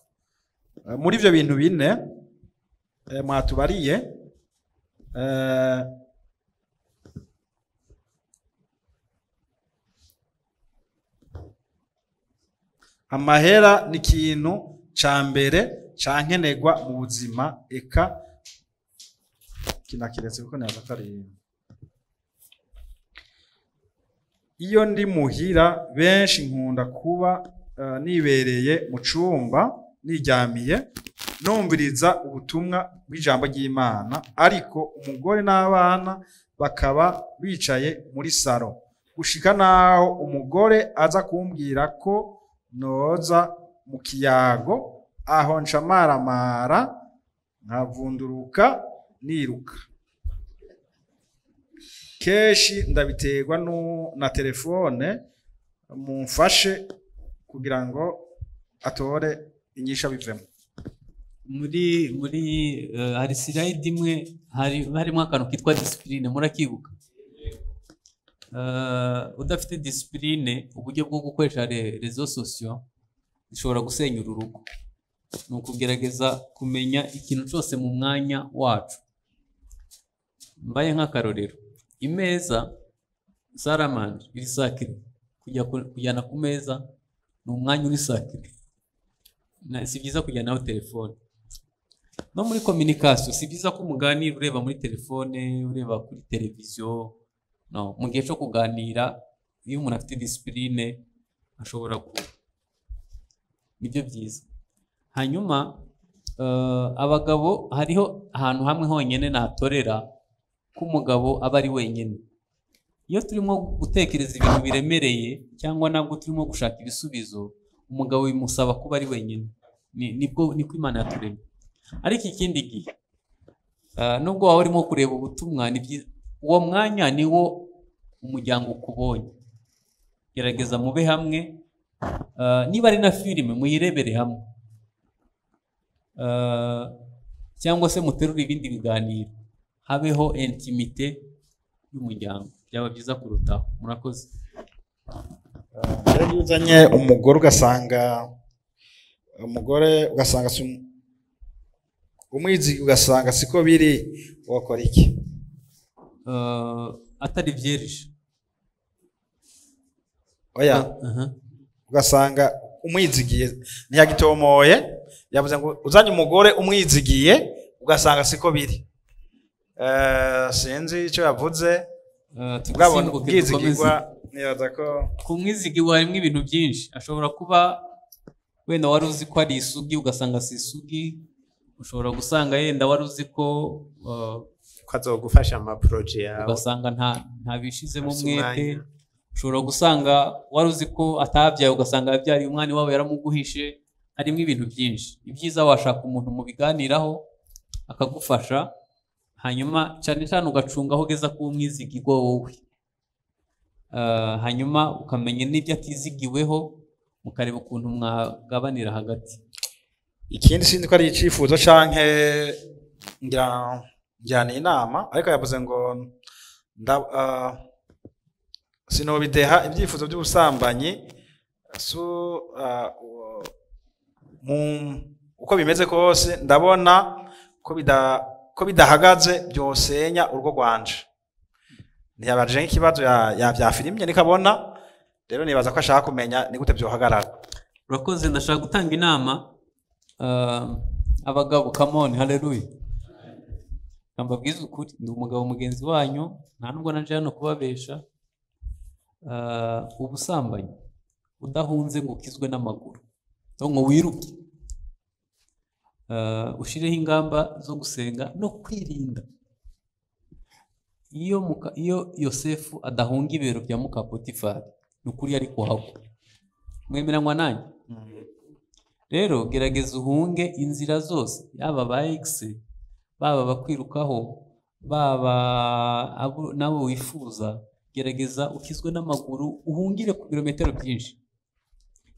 Muri ivyo bintu bine mwatubariye, amahera ni ikintu ca mbere cankenerwa mu buzima, eka kinakiretse kuko naza kari iyo ndi muhira benshi nkunda kuba nibereye mu cumba niryamiye numviriza ubutumwa bw'ijambo ry'Imana, ariko umugore n'abana bakaba bicaye muri saro gushika naho umugore aza kumbwira ko noza mu kiyago, aho ncamaramara nkavunduruka niruka. Keshi ndabiterwa na telefone, mumfashe kugira ngo atore inyisha bivemo. Muri hari slide imwe harimo akantu kitwa discipline, murakibuka? Udafite discipline, uburyo bwo gukoresha réseaux sociaux zishobora gusenya urugo. Ni ukugerageza kumenya ikintu cyose mu mwanya wacu. Mbaye nk'akarorero, imeza saramanje iri sacré, kujyana ku meza ni umwanya uri sacré, si byiza kujyanaho telefone. No muri communication si byiza ko umuganira ureba muri telefone, ureba kuri televiziyo. No, mu gihe cyo kuganira iyo umuntu afite discipline ashobora ku, nibyo byiza. Hanyuma abagabo hariho ahantu hamwe honyine natorera ko umugabo aba ari wenyine. Iyo turimo gutekereza ibintu biremereye cyangwa nabwo turimo gushaka ibisubizo, umugabo bimusaba kuba ari wenyine. Nibwo niko Imana yaturemye. Ariko ikindi gihe nubwo waba urimo kureba ubutumwa, uwo mwanya niwo umuryango ukubonye. Gerageza mube hamwe, niba ari na filime muyirebere hamwe, cyangwa se muterure ibindi biganiro, habeho intimite y'umuryango, byaba byiza kurutaho. Murakoze. Rero uzanye umugore ugasanga umwizi ugasanga siko biri, wakora iki? Atari byerije. Oya. Ugasanga umwizigiye ntiyagitomoye, yavuze ngo uzanye umugore umwizigiye ugasanga siko biri. Sinzi icyo yavuze. Bwabona ubwizigirwa, nibaza ko ku mwizigirwa harimo ibintu byinshi. Ashobora kuba wenda wari uzi ko ari isugi ugasanga si isugi, ushobora gusanga yenda wari uzi ko azogufasha ama projet yawe ugasanga nta bishizemo umwete. Ushobora gusanga wari uzi ko atabyaye ugasanga yabyariye umwana wabo yaramuguhishe. Harimo ibintu byinshi. Ibyiza washaka umuntu mubiganiraho akagufasha, hanyuma cyane cyane ugacunga aho ugeza kuba umwizigirwa wowe, hanyuma ukamenya n'ibyo atizigiweho, mukareba ukuntu mwagabanira hagati. Ikindi sinzi ko ari icifuzo canke ngira inama, ariko yavuze ngo sinobideha ibyifuzo by'ubusambanyi uko bimeze kose, ndabona ko bidahagaze byosenya urugo rwanje. Ntiyabaje nk'ikibazo ya bya filime nikabona, rero nibaza ko ashaka kumenya ni gute byohagarara. Urakoze, ndashaka gutanga inama. Abagabo, come on, haleluya. Mbabwize ukuri, ndi umugabo mugenzi wanyu, nta nubwo naje hano kubabesha. Ubusambanyi udahunze ngo ukizwe n'amaguru, ngo wiruke, ushireho ingamba zo gusenga no kwirinda. Iyo Yosefu adahunga ibero bya muka Potifari, ni ukuri yari kuhagwa. Mwemeranywa nanjye? Rero gerageza uhunge inzira zose, yaba ba ex, baba bakwirukaho, baba nawe wifuza, gerageza ukizwe n'amaguru, uhungire ku birometero byinshi.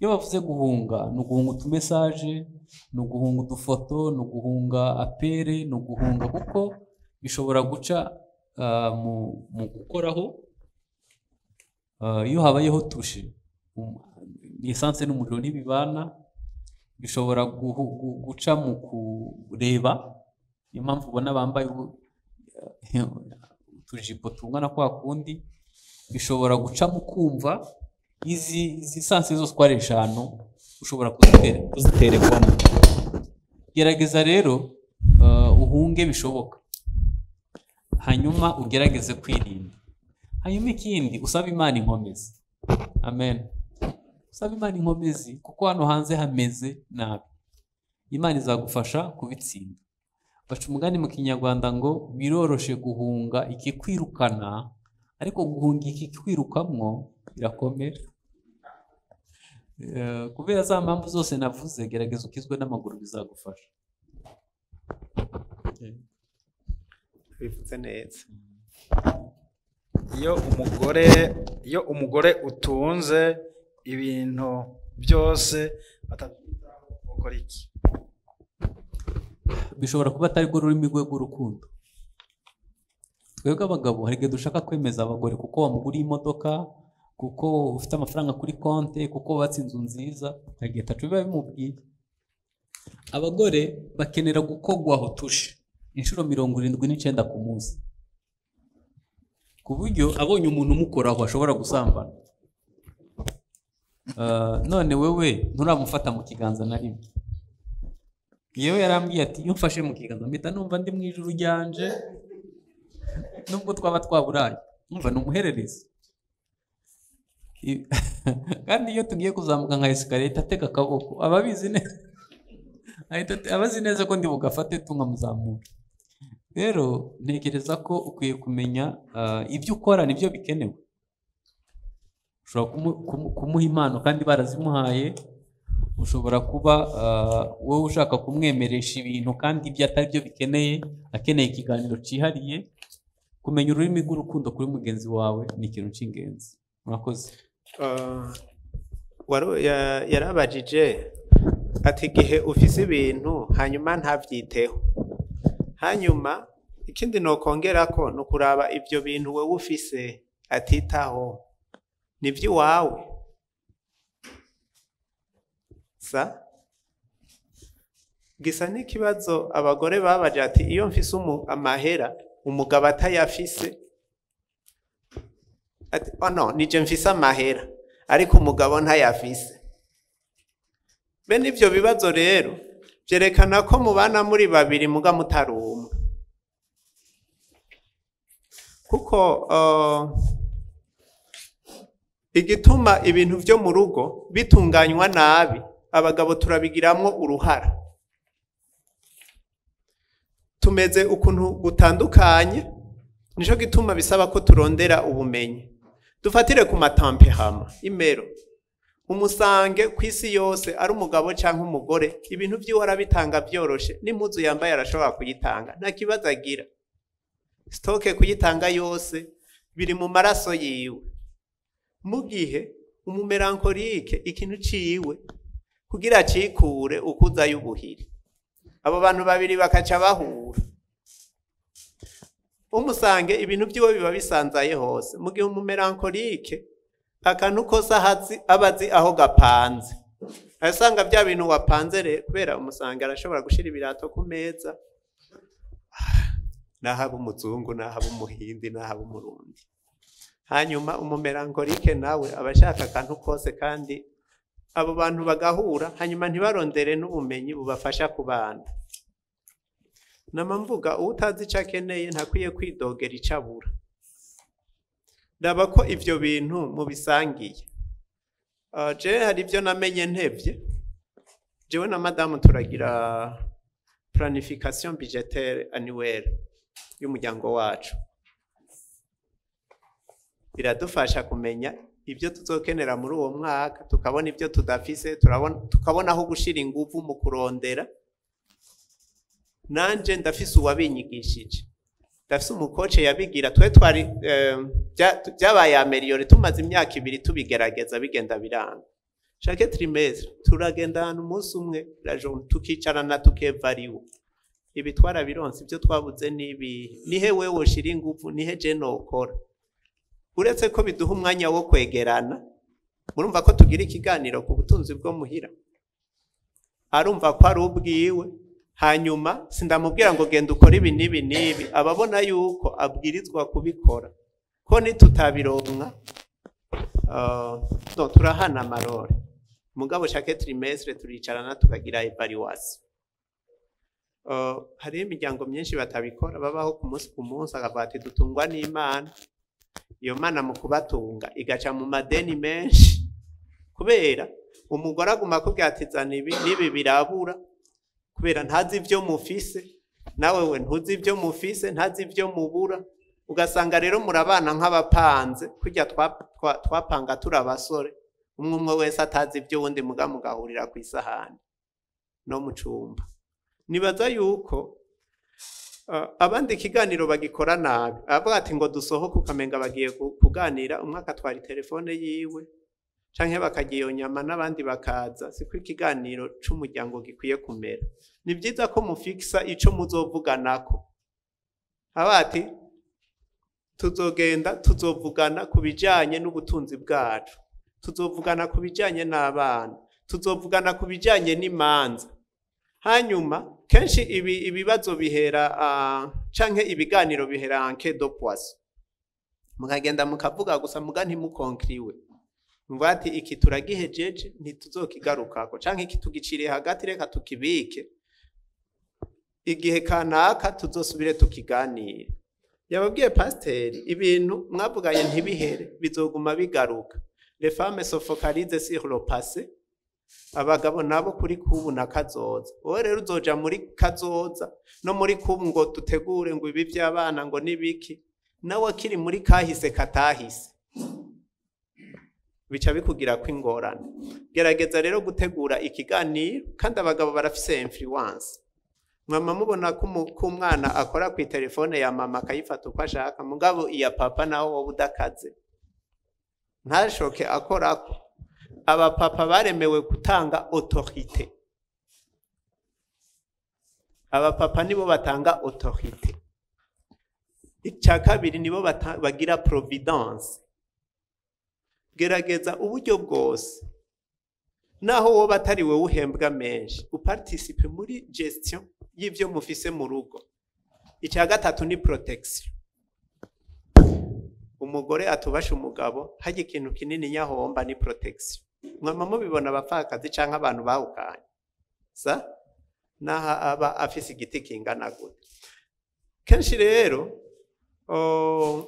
Iyo bavuze guhunga, ni uguhunga utumesaje, ni uguhunga udufoto, ni uguhunga apere, ni uguhunga, kuko bishobora guca mu gukoraho. Iyo habayeho tushe, lisansi n'umuriro ntibibana, bishobora guca mu kureba. Niyo mpamvu ubona bambaye utujipo tungana kwa kundi. Bishobora guca mu kumva. Izi lisansi zose uko ari 5 ushobora kuziterekwamo. Gerageza rero uhunge bishoboka, hanyuma ugerageze kwirinda. Hanyuma ikindi, usaba Imana inkomezi. Amen. Usaba Imana inkomezi, kuko hano hanze hameze nabi. Imana izagufasha kubitsinda. Baca umugani mu Kinyarwanda ngo biroroshe guhunga ikikwirukana, ariko guhunga ikikwirukamwo birakomera. Kubera za mpamvu zose navuze, gerageza ukizwe n'amaguru, bizagufasha. Bivuze neza. Iyo umugore utunze ibintu byose atabyitaho, ukora iki? Bishobora kuba atari rwo rurimi rwe rw'urukundo. Twebwe abagabo hari igihe dushaka kwemeza abagore kuko wamuguriye imodoka, kuko ufite amafaranga kuri konte, kuko wubatse inzu nziza, hari igihe atacu biba bimubwiye. Abagore bakenera gukogwaho tushe inshuro 79 ku munsi, ku buryo abonye umuntu umukoraho ashobora gusambana. None wewe nturamufata mu kiganza na rimwe. Yewe yarambwiye ati iyo mfashe mu kiganza mpita numva ndi mu ijuru ryanje, nubwo twaba twaburaye, numva ni umuhererezi. Kandi iyo tugiye kuzamuka nka escalator atega akaboko, ababizi neza, abazi neza ko ndi bugafate tunkamuzamura. Rero ntekereza ko ukwiye kumenya ibyo ukora nibyo bikenewe. Ushobora kumuha impano kandi barazimuhaye, ushobora kuba wowe ushaka kumwemeresha ibintu kandi ibyo atari byo bikeneye, akeneye ikiganiro cyihariye. Kumenya ururimi rw'urukundo kuri mugenzi wawe ni ikintu cy'ingenzi. Murakoze. Yarabajije ati igihe ufise ibintu hanyuma ntabyiteho, hanyuma ikindi nokongera ko ni ukuraba ibyo bintu wewe ufise atitaho ni iby'iwawe. Sa gisa n'ikibazo abagore babaje ati iyo mfise amahera umugabo atayafise, ati oh no, nije mfise amahera ariko umugabo ntayafise. Bene ivyo bibazo rero vyerekana ko mubana muri babiri muga mutari umwe, kuko igituma ibintu vyo mu rugo bitunganywa nabi, abagabo turabigiramwo uruhara. Tumeze ukuntu gutandukanye, nico gituma bisaba ko turondera ubumenyi. Dufatire ku matemperament imero, umusange kwisi yose ari umugabo canke umugore, ibintu vyiwe arabitanga vyoroshe, n'impuzu yambaye arashobora kuyitanga, nta kibazo agira. Stoke kuyitanga yose biri mu maraso yiwe. Mu gihe umumelankolike ikintu ciwe kugira cikure ukuza y'ubuhiri, abo bantu babiri bakaca bahura, umusange ibintu vyiwe biba bisanzaye hose. Mu gihe umumelankolike akantu kose ahazi abazi aho gapanze, asanga bya bintu wapanze rero, kubera umusange arashobora gushira ibirato ku meza, nahaba umuzungu, nahaba umuhindi, nahaba umurundi. Hanyuma umumelankolike nawe aba ashaka akantu kose kandi Abo bantu bagahura, hanyuma ntibarondere n'ubumenyi bubafasha kubana. Nama mvuga, uwutazi ico akeneye ntakwiye kwidogera ico abura. Raba ko ivyo bintu mubisangiye. Je hari ivyo namenye ntevye. Jewe na madamu turagira planification budgétaire annuelle y'umuryango wacu. Biradufasha kumenya ibyo tuzokenera muri uwo mwaka, tukabona ibyo tudafise, turabona, tukabona aho gushira inguvu mu kurondera. Nanje ndafise uwabinyigishije, ndafise umu coach yabigira. Twe twari byabaye amélioré, tumaze imyaka 2 tubigerageza, bigenda biranga. Chaque trimestre turagenda ahantu umunsi umwe la journée, tukicarana, tukevariwa ibi twarabironse, ibyo twabuze n'ibi, nihe wewe woshira inguvu, nihe je nokora. Uretse ko biduha umwanya wo kwegerana, murumva ko tugira ikiganiro ku butunzi bwo muhira, arumva ko ari ubwiwe. Hanyuma sindamubwira ngo genda ukore ibi n'ibi n'ibi, ababona yuko abwirizwa kubikora, ko nitutabironka no turahana amarore. Mugabo chaque trimestre turicarana, tukagira évaluation. Hariho imiryango myinshi batabikora, babaho ku munsi ku munsi, akavuga ati dutungwa n'Imana. Iyo mana mu kubatunga igaca mu madeni menshi, kubera umugore aguma akubwira ati zana ibi n'ibi, birabura, kubera ntazi ibyo mufise, nawe we ntuzi ibyo mufise, ntazi ibyo mubura. Ugasanga rero murabana nk'abapanze kurya twapanga turi abasore, umwe umwe wese atazi ibyo wundi, muga mugahurira ku isahani no mu cumba. Nibaza yuko abandi ikiganiro bagikora nabi, abavuga ati ngo dusohoke, ukamenga bagiye kuganira, umwe akatwara telefone yiwe canke bakarya iyo nyama n'abandi bakaza. Siko ikiganiro c'umuryango gikwiye kumera. Ni byiza ko mufikisa ico muzovuganako, aba ati tuzogenda tuzovugana ku bijanye n'ubutunzi bwacu, tuzovugana ku bijanye n'abana, tuzovugana ku bijanye n'imanza. Hanyuma kenshi ibi ibibazo bihera canke ibiganiro bihera en queue de poisson, mukagenda mukavuga gusa, muga ntimukonkiriwe. Muvuga ati iki turagihejeje, ntituzokigarukako, canke iki tugiciriye hagati, reka tukibike igihe kanaka tuzosubire tukiganire. Yababwiye pasiteri, ibintu mwavuganye ntibihere, bizoguma bigaruka. Les femmes se focalisent sur le passé, abagabo nabo kuri kubu na kazoza. Wowe rero uzoja muri kazoza no muri kubu ngo dutegure ngo ibi by'abana ngo nibiki, nawe akiri muri kahise katahise, bica bikugira ko ingorane. Gerageza rero gutegura ikiganiro. Kandi abagabo barafise influence. Mwama mubona ko umwana akora ku telefone ya mama akayifata uko ashaka, mugabo iya papa naho wowe udakaze ntashoke akorako. Abapapa baremewe gutanga autorité, abapapa nibo batanga autorité. Icya kabiri, nibo bagira providence. Gerageza uburyo bwose, naho wowe atari wowe uhembwa menshi, uparticipe muri gestion y'ibyo mufise mu rugo. Icya gatatu ni protection. Umugore atubasha umugabo, hajya ikintu kinini nyahomba ni protection. Mwama mubibona abapfakazi canke abantu bahukanye, sa naha aba afise igiti kingana gute. Kenshi rero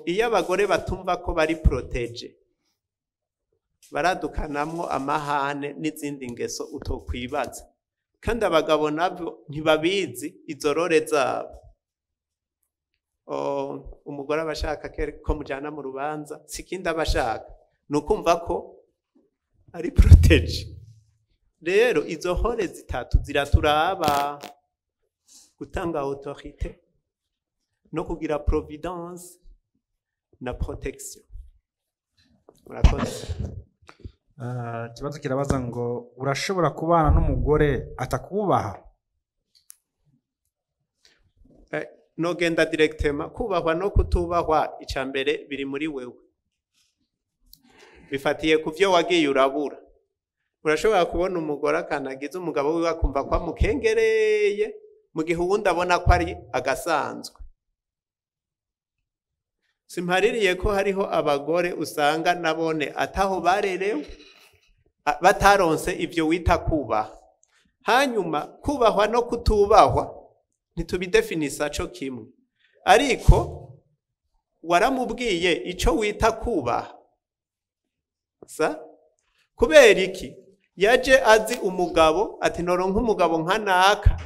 iyo abagore batumva ko bari protégés, baradukanamwo amahane n'izindi ngeso utokwibaza. Kandi abagabo nabo ntibabizi izo rôles zabo. Umugore aba ashaka ko mujana mu rubanza, si ikindi aba ashaka, ni ukumva ko ari protégé. Rero izo rôles zitatu ziraturaba: gutanga autorité no kugira providence na protection. Murakoze. Ikibazo kirabaza ngo urashobora kubana n'umugore atakubaha? Nogenda directement. Kubahwa no kutubahwa, ica mbere biri muri wewe, bifatiye ku vyo wagiye urabura. Urashobora kubona umugore akanagiza umugabo wiwe, akumva ko amukengereye, mu gihe uwundi abona ko ari agasanzwe. Simpaririye ko hariho abagore usanga nabone ataho barerewe, Bataronse ivyo wita kubaha. Hanyuma kubahwa no kutubahwa ntitubidefinisa co kimwe, ariko waramubwiye ico wita kubaha. Sa kubera iki yaje azi umugabo ati noronka umugabo nka naka,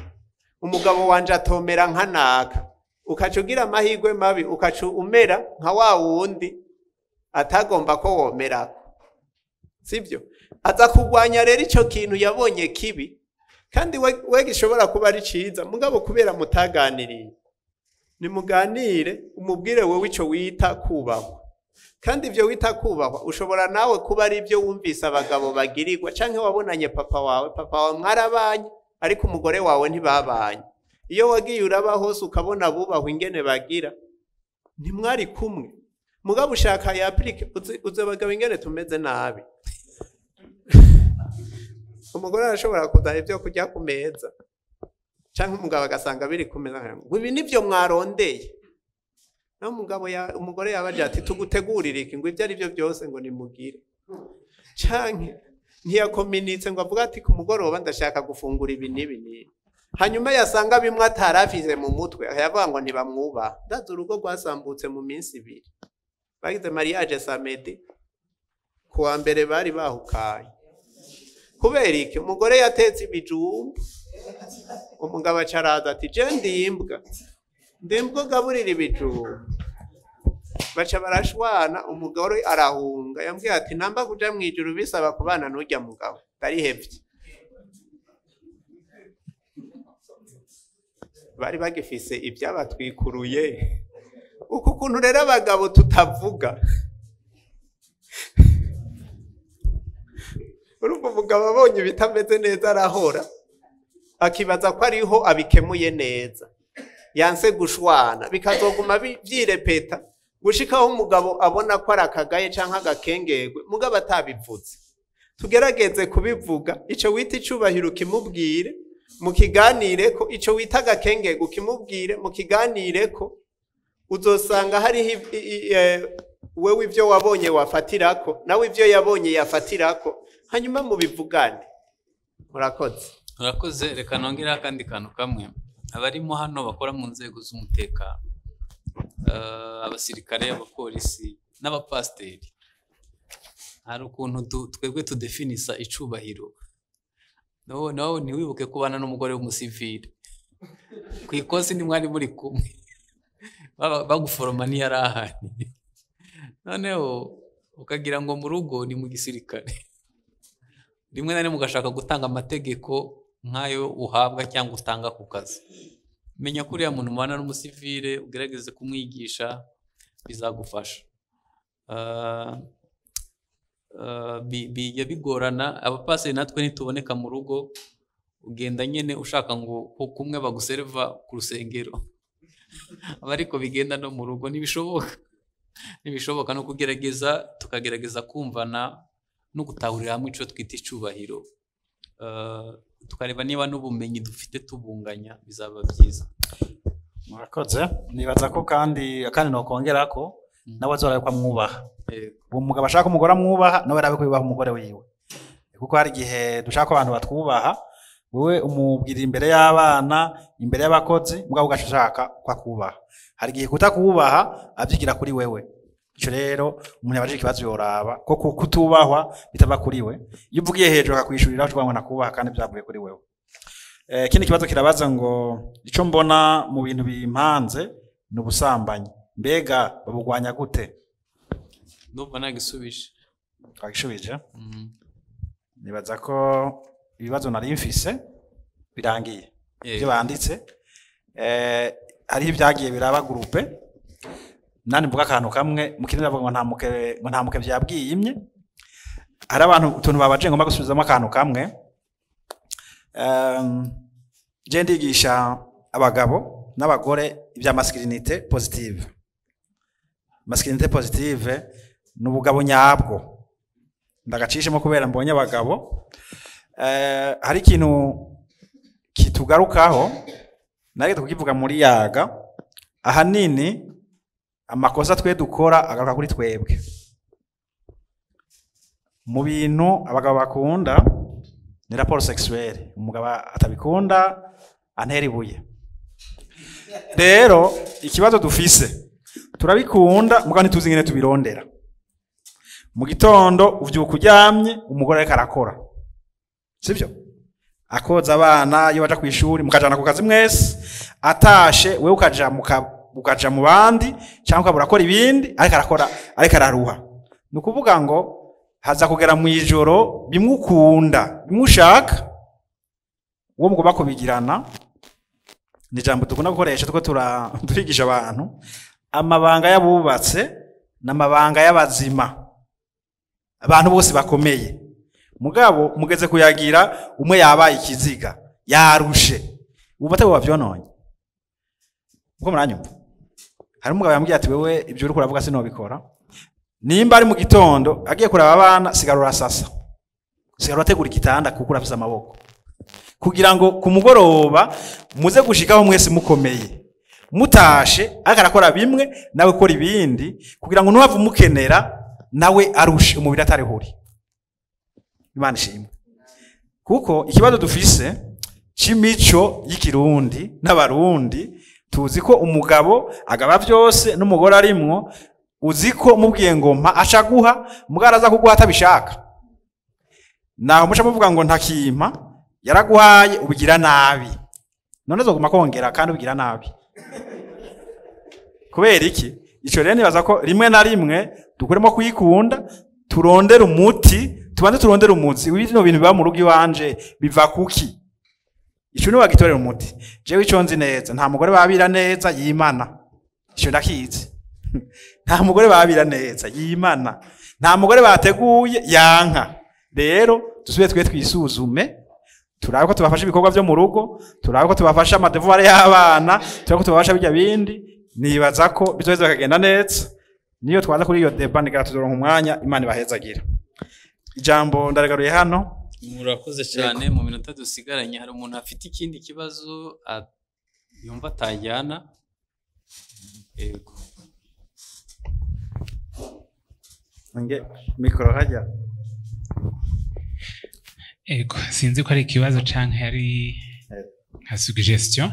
umugabo wanje atomera nka naka, ukaca ugira amahirwe mabi ukaca umera nka wa wundi atagomba ko womerako, sibyo? Aza kurwanya rero ico kintu yabonye kibi, kandi we gishobora kuba ari ciza, mugabo kubera mutaganiriye. Nimuganire, umubwire wewe ico wita kubahwa. Kandi ivyo wita kubahwa ushobora nawe kuba ari ibyo wumvise abagabo bagirirwa, canke wabonanye papa wawe, papa wawe mwarabanye ariko umugore wawe ntibabanye. Iyo wagiye uraba hose ukabona bubahwa ingene bagira, ntimwari kumwe, mugabo ushaka yapplike. Uzi abagabo ingene tumeze nabi. Umugore arashobora kuzana ibyo kurya ku meza, canke umugabo agasanga biri ku meza, ngo ibi nivyo mwarondeye. Naho umugabo umugore yabaje ati tugutegurire iki, ngo ibyo ari byo byose ngo nimugire. Canke ntiyakominitse ngo avuge ati ku mugoroba ndashaka gufungura ibi n'ibi n'ibi. Hanyuma yasanga bimwe atarafize mu mutwe, akayavuga ngo ntibamwubaha. Ndazi urugo rwasambutse mu minsi 2. Bagize mariage samedi, kuwa mbere bari bahukaye. Kubera iki? Umugore yatetse ibijumbu, umugabo acaraza ati je ndimbwa, ndimbwa ugaburira ibijumbu. Baca barashwana, umugore arahunga. Yambwiye ati namba kuja mwijuru bisaba kubana n'urya mugabo, ndarihevye. Bari bagifise ibyabatwikuruye. Uku kuntu rero abagabo tutavuga. Urumva umugabo abonye ibitameze neza arahora, akibaza ko ariho abikemuye neza, yanse gushwana, bikazoguma vyirepeta gushikaho umugabo abona ko ari akagaye canke agakengerwe, mugabo atabivuze. Tugerageze kubivuga, ico wita icubahiro kimubwire, mukiganireko, ico wita agakengerwe kimubwire, mukiganireko. Uzosanga hariho wewe ivyo wabonye wafatirako, nawe ivyo yabonye yafatirako, hanyuma mubivugane. Murakoze. Murakoze. Reka nongere akandi kantu kamwe. Abarimo hano bakora mu nzego z'umutekano, abasirikare, abapolisi n'abapasiteri, hari ukuntu twebwe tudefinisa icubahiro. No, ntiwibuke kubana n'umugore w'umusivile ku ikosi, ntimwari muri kumwe, baguforoma ntiyari ahari, noneho ukagira ngo mu rugo ni mu gisirikare. Rimwe na rimwe ugashaka gutanga amategeko nk'ayo uhabwa cyangwa utanga ku kazi. Menya ko uriya muntu mubana n'umusivile, ugerageze kumwigisha, bizagufasha. Bijya bigorana, abapasiteri natwe ntituboneka mu rugo, ugenda nyene ushaka ngo kumwe baguserva ku rusengero, ariko bigenda no mu rugo ntibishoboka. Ntibishoboka. No kugerageza, tukagerageza kumvana no gutahurira hamwe ico twita icubahiro, tukareba niba n'ubumenyi dufite tubunganya, bizaba byiza. Murakoze. Nibaza ko kandi nokongerako nawe azora ko amwubaha. Uwo mugabo ashaka umugore amwubaha, nawe arabe ko yubaha umugore wiwe. Kuko hari igihe dushaka ko abantu batwubaha, wewe umubwira imbere y'abana, imbere y'abakozi, mugabo ugaca ushaka ko akubaha. Hari igihe kutakubaha avyigira kuri wewe. Ico rero umuntu yabajije ikibazo yoraba ko kutubahwa bitava kuri we. Iyo uvugiye hejuru akakwishurira ushobora ngo nakubaha kandi byavuye kuri wewe. Ikindi kibazo kirabaza ngo ico mbona mu bintu bimpanze ni ubusambanyi, mbega babugwanya gute? Ndumva nagisubije. Twagishubije. Nibaza ko ibibazo nari mfise birangiye. Ibyo banditse hariho ibyagiye biraba groupe. Nani mvuga akantu kamwe mu kintu bavuga ngo nta muke vyabwiye imye. Hari abantu utuntu babaje ngomba gusubizamo akantu kamwe. Je ndigisha abagabo n'abagore ibya masculinité positive. Masculinité positive ni ubugabo nyabwo. Ndagacishemo kubera mbonye abagabo. Hari ikintu kitugarukaho nareke tukivuga muri yaga, ahanini amakosa twe dukora agaruka kuri twebwe. Mu bintu abagabo bakunda ni rapport sexuelle. Umugabo atabikunda antera ibuye. Rero ikibazo dufise, turabikunda mugabo ntituzi ingene tubirondera. Mu gitondo uvyuka uryamye, umugore ariko arakora, sibyo? Akoza abana iyo baja kw'ishuri, mukajana ku kazi mwese. Atashe, wewe ukaja mu bandi cyangwa ukaba urakora ibindi, ariko arakora, ariko araruha. Ni ukuvuga ngo haza kugera mu ijoro, bimwe ukunda, bimwe ushaka, uwo mugomba kubigirana. Ni ijambo dukunda gukoresha tuko turigisha abantu: amabanga y'abubatse n'amabanga y'abazima, abantu bose bakomeye. Mugabo mugeze kuyagira, umwe yabaye ikiziga, yarushe, ubu atari wavyononye. Uko muranyumva, hari umugabo yambwiye ati: "Wewe ibyo uriko uravuga sinobikora." Nimba ari mu gitondo agiye kuraba abana, sigara urasasa, sigara urategura igitanda, kuko urafise amaboko, kugira ngo ku mugoroba muze gushikaho mwese mukomeye. Mutashe, ariko arakora bimwe, nawe ukora ibindi, kugira ngo ntuhave umukenera nawe arushe, umubiri atarihuri. Imana ishimwe, kuko ikibazo dufise c'imico y'ikirundi n'abarundi, tuzi ko umugabo agaba vyose n'umugore arimwo. Uzi ko mubwiye ngo mpa, aca guha, mugabo araza kuguha atabishaka. Naho muca muvuga ngo ntakimpa, yaraguhaye ubigira nabi. None zoguma kongera kandi ubigira nabi kubera iki? Ico rero nibaza ko rimwe na rimwe dukuremo kuyikunda, turondere umuti, tubanze turondere umuzi w'ibino bintu biba mu rugo iwanje. Biva kuki? Ico ni wagitorera umuti. Jewe ico nzi neza, nta mugore babira neza yimana. Ico ndakizi. Nta mugore babira neza yimana, nta mugore bateguye yanka. Rero dusubire twe twisuzume, turabe ko tubafasha ibikorwa vyo mu rugo, turabe ko tubafasha ama devoirs y'abana, turabe ko tubafasha bijya bindi. Nibaza ko bizoheza bikagenda neza. Niyo twaza kuri iyo débat nigara tuzoronka umwanya. Imana ibahezagira. Ijambo ndarigaruye hano. Murakoze cyane. Mu minota dusigaranye, hari umuntu afite ikindi kibazo yumva atajyana? Yego. Nge micro hajya. Ego, sinzi ko ari ikibazo canke ari nka suggestion,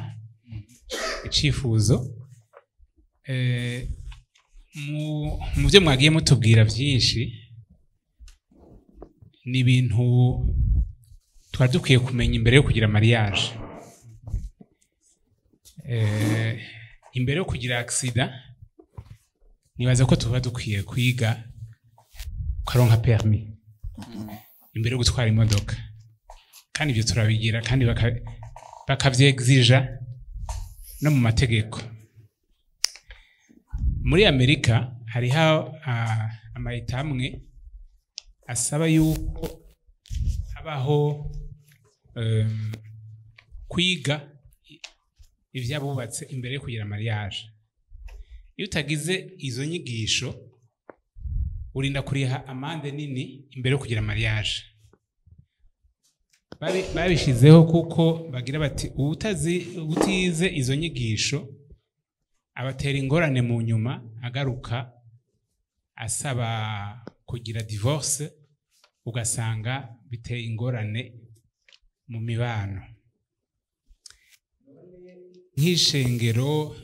icifuzo. Mu byo mwagiye mutubwira byinshi, ni ibintu twari dukwiye kumenya imbere yo kugira mariage. Imbere yo kugira accident, nibaza ko tuba dukwiye kwiga ukaronka permis imbere yo gutwara imodoka. Kandi ibyo turabigira, kandi bakavyexija no mu mategeko. Muri Amerika hariho amayeta amwe asaba yuko habaho kwiga ivy'abubatse imbere yo kugira mariage. Iyo utagize izo nyigisho, urinda kuriha amande nini imbere yo kugira mariage. Babishizeho kuko bagira bati uwutazi, utize izo nyigisho abatera ingorane mu nyuma, agaruka asaba kugira divorce, ugasanga biteye ingorane mu mibano. Nk'ishengero,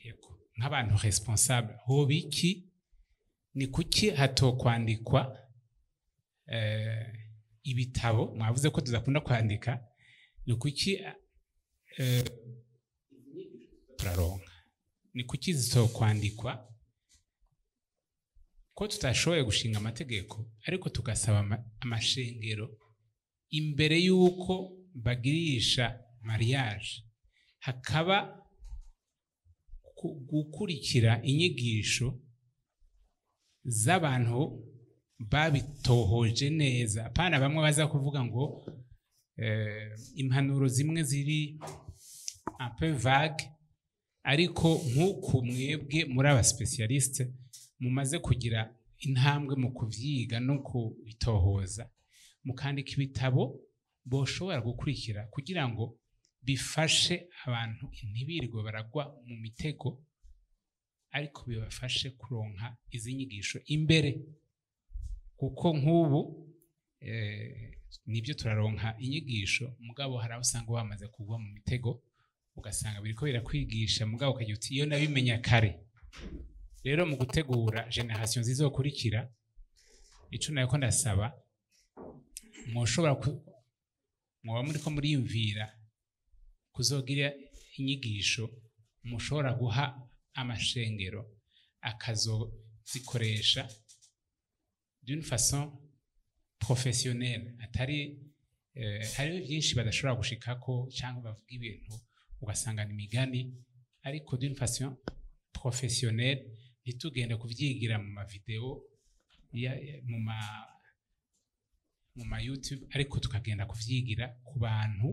yego, nk'abantu responsable, hoba iki? Ni kuki hatokwandikwa ibitabo? Mwavuze ko tudakunda kwandika. Ni kuki turaronka, ni kuki zitokwandikwa, ko tutashoboye gushinga amategeko, ariko tugasaba amashengero imbere y'uko bagirisha mariage hakaba gukurikira inyigisho z'abantu babitohoje neza, apana bamwe baza kuvuga ngo impanuro zimwe ziri un peu vague, ariko nk'uku mwebwe muri aba spécialistes mumaze kugira intambwe mu kuvyiga no kubitohoza, mukandika ibitabo boshobora gukurikira kugira ngo bifashe abantu ntibirirwe baragwa mu mitego. Ariko bibafashe kuronka izi nyigisho imbere, kuko nk'ubu nibyo turaronka inyigisho, mugabo hari aho usanga bamaze kugwa mu mitego, ugasanga biriko birakwigisha, mugabo ukagira uti: "Iyo nabimenya kare." Rero mu gutegura génération zizokurikira, ico nariko ndasaba, mwoshobora mwoba muriko muriyumvira kuzogira inyigisho mushobora guha amashengero akazozikoresha d'une façon professionnelle, atari hariho byinshi badashobora gushikako cyangwa bavuga ibintu ugasanga ni imigani, ariko d'une façon professionnelle, ntitugende kuvyigira mu ma vidéo mu ma YouTube, ariko tukagenda kuvyigira ku bantu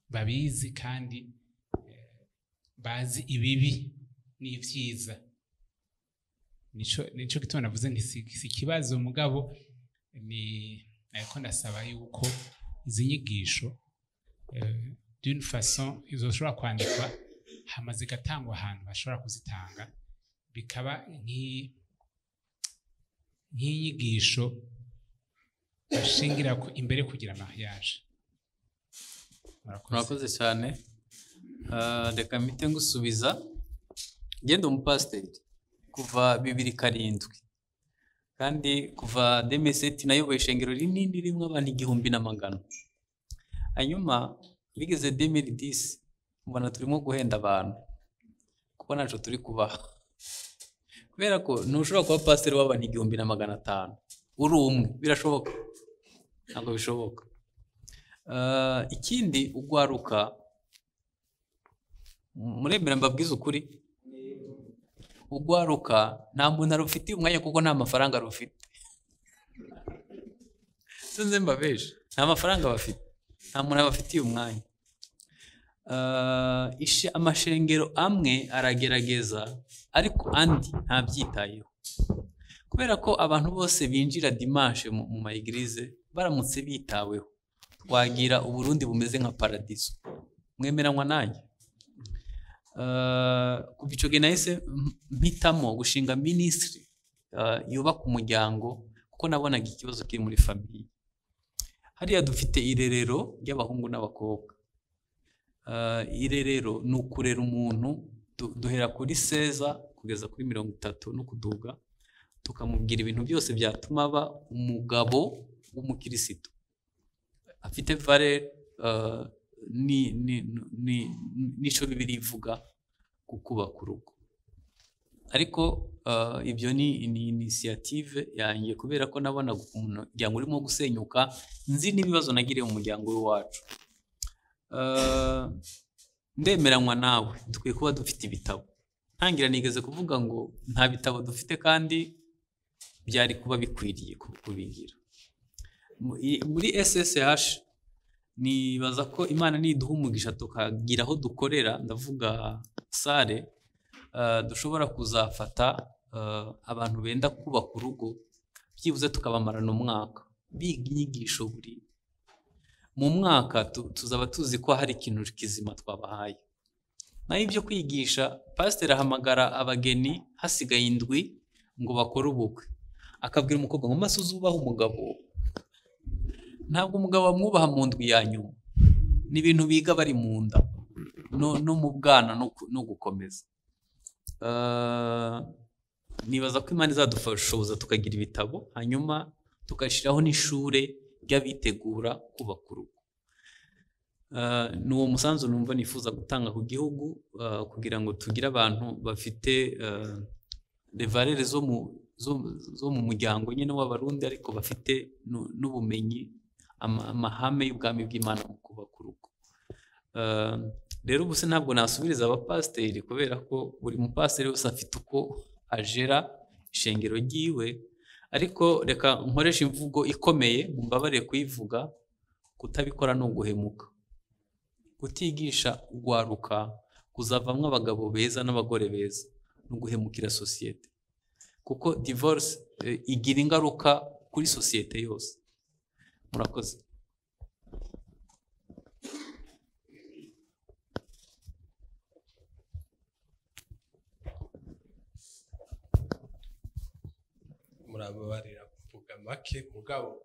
babizi kandi bazi ibibi n'ivyiza. Nico gituma navuze nti si ikibazo, mugabo ni ariko ndasaba yuko izi nyigisho d'une façon izoshobora kwandikwa hama zigatangwa ahantu bashobora kuzitanga, bikaba nk'inyigisho bashingira imbere kugira mariage. Murakoze. Murakoze cyane. Reka mpite ngusubiza. Ngende umupasiteri kuva 2007, kandi kuva 2007 nayoboye ishengero rinini ririmo abantu 1100. Hanyuma bigeze 2010 mbona turimo guhenda abantu, kuko ntacyo turi kubaha, kubera ko ntushobora kuba pasiteri w'abantu 1500 uri umwe. Birashoboka? Ntabwo bishoboka. Ikindi, ugwaruka, muremera mbabwize ukuri, ugwaruka nta muntu arufitiye umwanya kuko nta mafaranga rufite. Sinzi mbabeshe, nta mafaranga bafite, nta muntu abafitiye umwanya. Amashengero amwe aragerageza, ariko andi ntabyitayeho, kubera ko abantu bose binjira dimanche mu ma église baramutse bitaweho, twagira Uburundi bumeze nka paradiso. Mwemeranywa nanjye? Kuva ico gihe nahise mpitamo gushinga ministry yubaka umuryango, kuko nabonaga ikibazo kiri muri famille. Hariya dufite irerero ry'abahungu n'abakobwa. Irerero ni ukurera umuntu, duhera kuri 16 kugeza kuri 30 no kuduga, tukamubwira ibintu byose byatuma aba umugabo w'umukirisitu afite valeur ni nico Bibiliya ivuga ku kubaka urugo. Ariko ibyo ni initiative yanjye, kubera ko nabonaga ukuntu umuryango urimo gusenyuka, nzi n'ibibazo nagiriye mu muryango w'iwacu. Ndemeranywa nawe, dukwiye kuba dufite ibitabo. Ntangira nigeze kuvuga ngo nta bitabo dufite, kandi byari kuba bikwiriye kubigira. Muri SSH nibaza ko Imana niduha umugisha tukagira aho dukorera, ndavuga salle, dushobora kuzafata abantu benda kubaka urugo, byibuze tukabamarana umwaka biga inyigisho buri mu mwaka, tuzaba tuzi ko hari ikintu kizima twabahaye. Naho ibyo kwigisha, pasiteri ahamagara abageni hasigaye indwi ngo bakore ubukwe, akabwira umukobwa ngo maze uzubahe umugabo. Ntabwo umugabo bamwubaha mu ndwi ya nyuma, ni ibintu biga bari mu nda no mu bwana no gukomeza. Nibaza ko Imana izadufashoboza tukagira ibitabo, hanyuma tugashyiraho n'ishure ry'abitegura kubaka urugo. Ni uwo musanzu numva nifuza gutanga ku gihugu, kugira ngo tugire abantu bafite les valeurs zo mu muryango nyine w'Abarundi, ariko bafite n'ubumenyi, amahame y'ubwami bw'Imana mu kubaka urugo. Rero ubu se ntabwo nasubiriza abapasiteri, kubera ko buri mupasiteri wese afite uko ajera ishengero ryiwe, ariko reka nkoreshe imvugo ikomeye, mumbabarire kuyivuga: kutabikora ni uguhemuka. Kutigisha ugwaruka kuzavamwo abagabo beza n'abagore beza ni uguhemukira sosiyete, kuko divorce igira ingaruka kuri sosiyete yose. Murakoze. Murababarira mvuga make, mugabo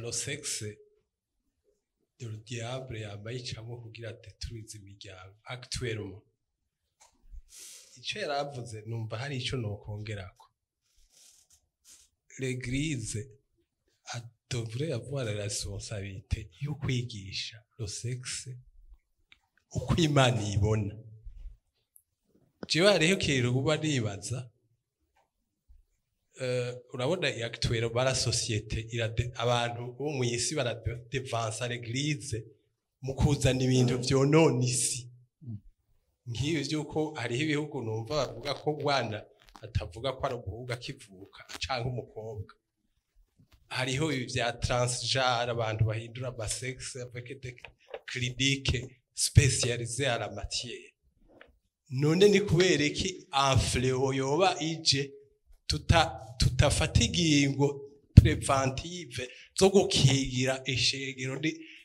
le sexe de le diable yambaye icamo kugira détruise imiryango actuellement. Ico yaravuze, numva hari ico nokongerako. L'église devrait avoir la responsabilité yo kwigisha le sexe uko Imana ibona. Jewe hariho ikintu uba nibaza. Urabona actuellement bara société irade, abantu bo mu isi baradevansa l'église mu kuzana ibintu vyonona isi, nk'ibi vy'uko hariho ibihugu numva bavuga ko umwana atavuga ko ari umuhungu akivuka canke umukobwa. Hariho ibi vya transgenre, abantu bahindura amasexe avec des cliniques spécialisées à la matière. None ni kubera iki un fléau yoba ije tutafata ingingo préventive zo gukingira ishengero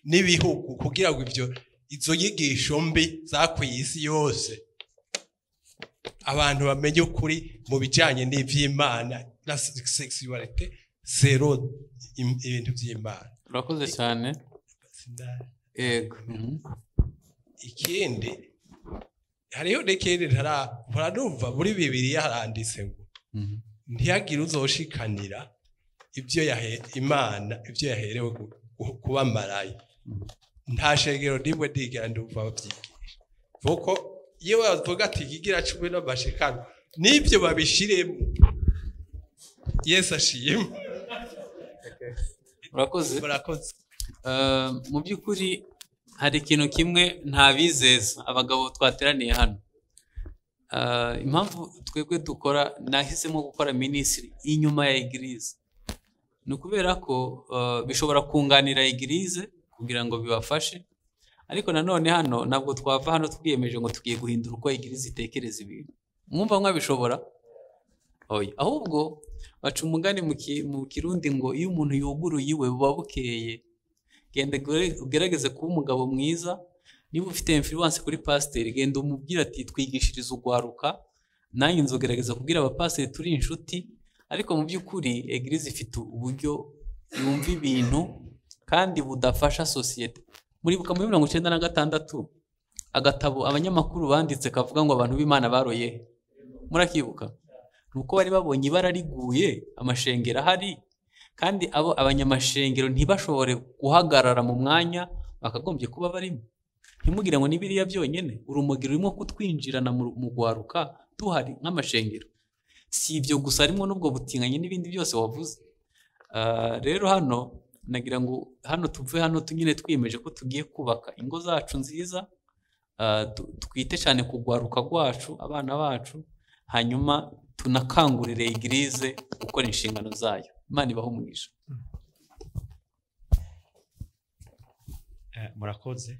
n'ibihugu kugira ngo ivyo izo nyigisho mbi zakwiye isi yose, abantu bamenye ukuri mu bijanye n'ivy'Imana na sexualité zéro ibintu vy'Imana? Urakoze cyane. Yego. Ikindi, hariho n'ikindi ntaranumva. Muri Bibiliya haranditse ngo ntihagire uzoshikanira ibyo yahe Imana, ibyo yaherewe kuba maraya. Nta shengero nimwe ndigera ndumva babyigisha, kuko iyo bavuga ati ikigira cumi n'amashikano n'ibyo babishiremo. Yesu ashimwe. Urakoze. Murakoze. Mu by'ukuri hari ikintu kimwe ntabizeza abagabo twateraniye hano. Impamvu twebwe dukora, nahisemo gukora ministry inyuma ya église, ni ukubera ko bishobora kunganira église kugira ngo bibafashe. Ariko nanone hano ntabwo twava hano twiyemeje ngo tugiye guhindura uko église itekereza ibintu. Mwumva mwabishobora? Oya. Ahubwo baca umugani mu Kirundi ngo iyo umuntu yuguruye iwe buba bukeye. Genda ugerageze kuba umugabo mwiza. Niba ufite influence kuri pasiteri, genda umubwire ati twigishirize ugwaruka. Nanjye nzogerageza kubwira abapasiteri turi inshuti. Ariko mu by'ukuri église ifite uburyo yumva ibintu kandi budafasha sosiyete. Muribuka muri 96 agatabo abanyamakuru banditse kavuga ngo abantu b'Imana baroye he? Murakibuka? Ni uko bari babonye ibara riguye, amashengero ahari, kandi abo abanyamashengero ntibashobore guhagarara mu mwanya bakagombye kuba barimo. Ntimugire ngo ni biriya byonyine. Urumogi rurimo kutwinjirana mu gwaruka tuhari nk'amashengero. Si ibyo gusa, harimo n'ubwo butinganyi n'ibindi byose wavuze. Rero hano nagira ngo hano tuve hano nyine twiyemeje ko tugiye kubaka ingo zacu nziza, twite cyane ku rwaruka rwacu, abana bacu, hanyuma tunakangurire église gukora inshingano zayo. Imana ibahe umugisha. Murakoze.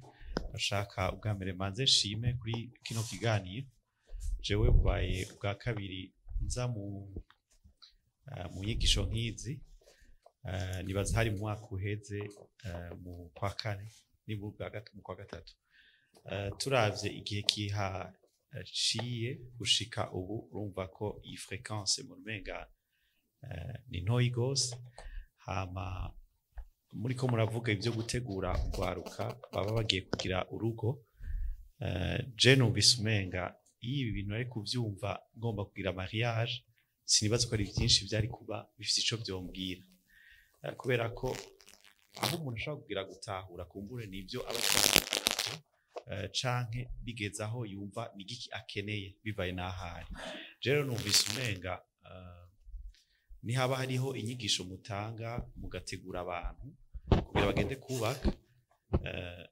Bashaka ubwa mbere mbanze nshime kuri kino kiganiro. Jewe bubaye ubwa kabiri nza mu nyigisho nk'izi. Nibaza hari mu mwaka uheze, mu kwa kane, ni mu kwa gatatu. Turavye igihe kihaciye gushika ubu, urumva ko iyi fréquence mu rumenga ni ntoyi gose. Hama muriko muravuga ibyo gutegura urwaruka baba bagiye kugira urugo, je numvise umenga iyo ibi bintu ari kuvyumva ngomba kugira mariage, sinibaza ko ari byinshi byari kuba bifite ico vyombwira. Kubera ko aho umuntu ashobora kugira gutahura kumbure nibyo aba ashaka, canke bigeze aho yumva nigiki akeneye bivaye n'ahari. Rero numvise umenga nihaba hariho inyigisho mutanga mugategura abantu kugira bagende kubaka,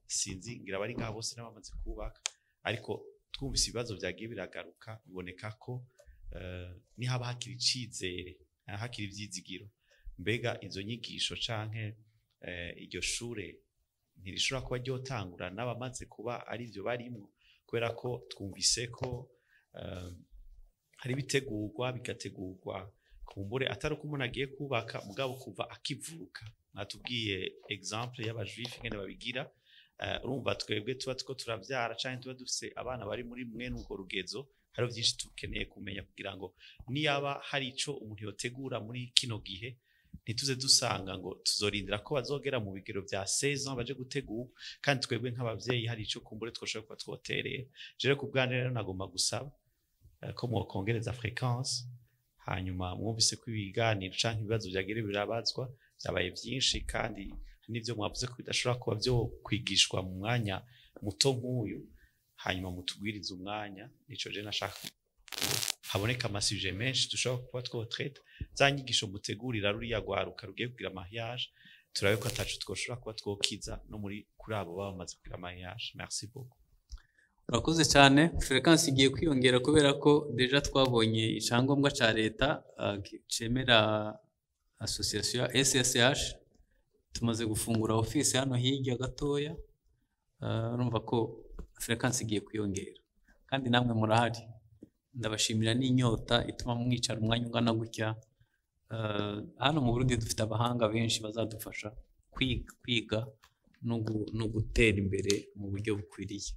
sinzi ngira bari ngaho bose n'abamaze kubaka, ariko twumvise ibibazo byagiye biragaruka, biboneka ko nihaba hakiri icizere, hakiri ivyizigiro, mbega izo nyigisho canke iryo shure ntirishobora kuba ryotangura n'abamaze kuba ari byo barimwo? Kubera ko twumvise ko hari ibitegurwa bigategurwa kumbure atari uko umuntu agiye kubaka, mugabo kuva akivuka. Mwatubwiye exemple y'abajuifu ingene babigira. Urumva twebwe tuba tuko turavyara canke tuba dufise abana bari muri mwene urwo rugezo. Hariho byinshi tukeneye kumenya kugira ngo niyaba hari ico umuntu yotegura muri kino gihe, ntituze dusanga ngo tuzorindira ko bazogera mu bigero vya 16 ans baje gutegura, kandi twebwe nk'abavyeyi hari ico kumbure twoshobora kuba twoterera. Jewe ku bwanjye rero nagomba gusaba ko mwokongereza fréquence. Hanyuma mwumvise ko ibiganiro canke ibibazo vyagira birabazwa vyabaye vyinshi, kandi n'ivyo mwavuze ko bidashobora kuba vyo kwigishwa mu mwanya muto nk'uyu. Hanyuma mutugwirize umwanya. Nico je nashaka, haboneka ama sujets menshi dushobora kuba twotraita. Za nyigisho mutegurira ruriya rwaruka rugiye kugira mariage, turabe ko ataco twoshobora kuba twokiza no muri kuri abo baba bamaze kugira mariage. Merci beaucoup. Urakoze cyane. Fréquence igiye kwiyongera kubera ko déjà twabonye icyangombwa cya leta cemera association ya SSH. Tumaze gufungura office hano hirya gatoya. Urumva ko fréquence igiye kwiyongera, kandi namwe murahari. Ndabashimira n'inyota ituma mwicara umwanya ungana gutya. Hano mu Burundi dufite abahanga benshi bazadufasha kwiga no gutera imbere mu buryo bukwiriye.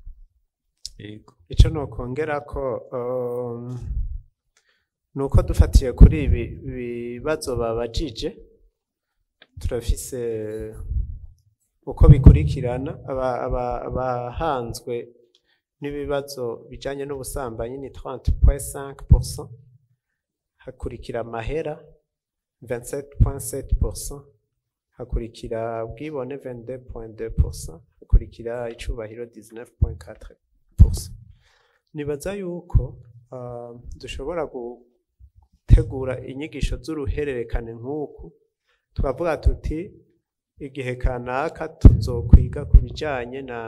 Yego. Icyo nokongera ko ni uko dufatiye kuri ibi bibazo babajije, turafise uko bikurikirana. Abahanzwe n'ibibazo bijanye n'ubusambanyi ni 30.5%, hakurikira amahera 27.7%, hakurikira ubwibone 22.2%, hakurikira icubahiro 19.4%. Nibaza yuko dushobora gutegura inyigisho z'uruhererekane nk'uku, tukavuga tuti igihe kanaka tuzokwiga ku bijanye na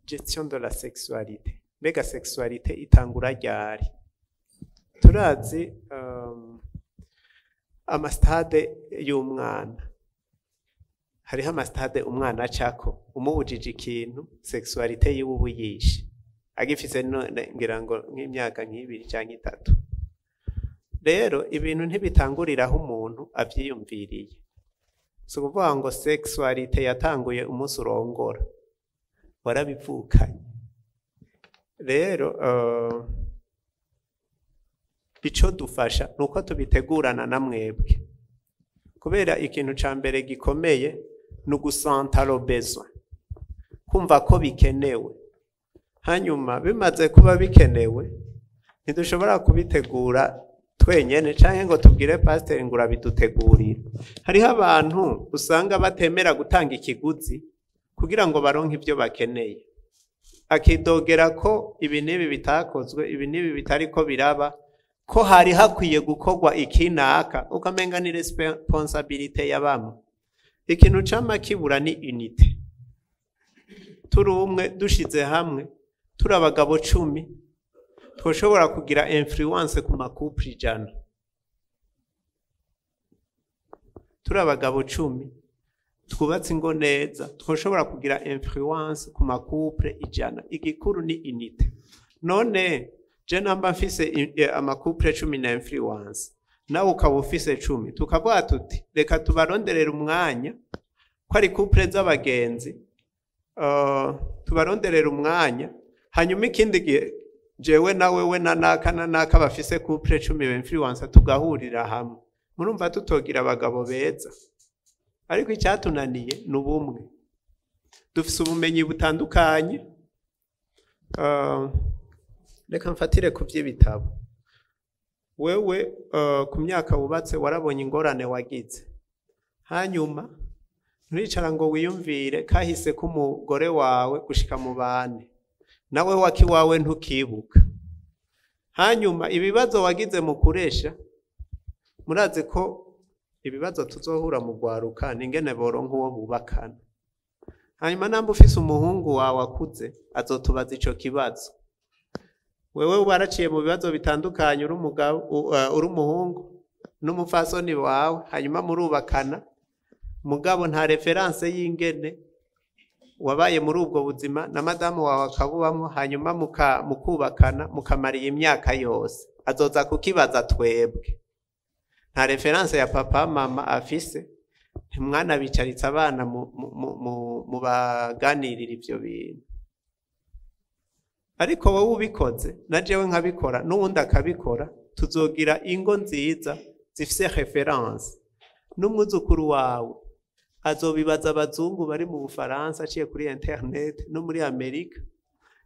gestion de la sexualité. Mbega sexualité itangura ryari? Turazi ama stades y'umwana. Hariho ama stades umwana acako, umubujije ikintu, sexualité yiwe uba uyishe agifise none ngira ngo nk'imyaka nk'ibiri canke 3. Rero ibintu ntibitanguriraho umuntu avyiyumviriye. Si ukuvuga ngo sexualité yatanguye umunsi urongora, warabivukanye. Rero ico dufasha ni uko tubitegurana na mwebwe, kubera ikintu ca mbere gikomeye ni ugusenta le besoin, kumva ko bikenewe. Hanyuma bimaze kuba bikenewe, ntidushobora kubitegura twenyene canke ngo tubwire pasiteri ngo urabidutegurira. Hariho abantu usanga batemera gutanga ikiguzi kugira ngo baronke ivyo bakeneye, akidogera ko ibi n'ibi bitakozwe, ibi n'ibi bitariko biraba, ko hari hakwiye gukorwa iki naka, ukamenga ni responsabilité ya bamwe. Ikintu cama kibura ni unité. Turi umwe, dushize hamwe, turi abagabo 10, twoshobora kugira influence ku ma couples 100. Turi abagabo 10 twubatse ingo neza, twoshobora kugira influence ku ma couples 100. Igikuru ni unité. None je namba mfise ama couples 10 na influence, nawe ukaba ufise 10, tukavuga tuti reka tubaronderere umwanya, ko ari couple z'abagenzi, tubaronderere umwanya. Hanyuma ikindi gihe jewe na wewe na naka na naka bafise couple 10 influence tugahurira hamwe, murumva tutogira abagabo beza. Ariko icyatunaniye ni ubumwe. Dufise ubumenyi butandukanye. Reka mfatire ku by'ibitabo. Wewe ku myaka wubatse warabonye ingorane wagize, hanyuma nturicara ngo wiyumvire kahise k'umugore wawe gushika mu bane, nawe wakiwawe ntukibuka. Hanyuma ibibazo wagize mu kuresha, murazi ko ibibazo tuzohura mu gwaruka ni ingene boronka uwo bubakana. Hanyuma namba ufise umuhungu wawe akuze, azotubaza ico kibazo. Wewe waraciye mu bibazo bitandukanye, uri umugabo, uri umuhungu n'umupfasoni wawe, hanyuma murubakana, mugabo nta référence y'ingene wabaye muri ubwo buzima na madamu wawe akabubamwo, hanyuma mukubakana mukamara iyi myaka yose. Azoza kukibaza twebwe, nta référence ya papa mama afise, ntimwana bicaritse abana mu baganirira ivyo bintu. Ariko wowe ubikoze, na jewe nkabikora, n'uwundi akabikora, tuzogira ingo nziza zifise référence. N'umwuzukuru wawe azobibaza abazungu bari mu Bufaransa aciye kuri internet no muri Amerika,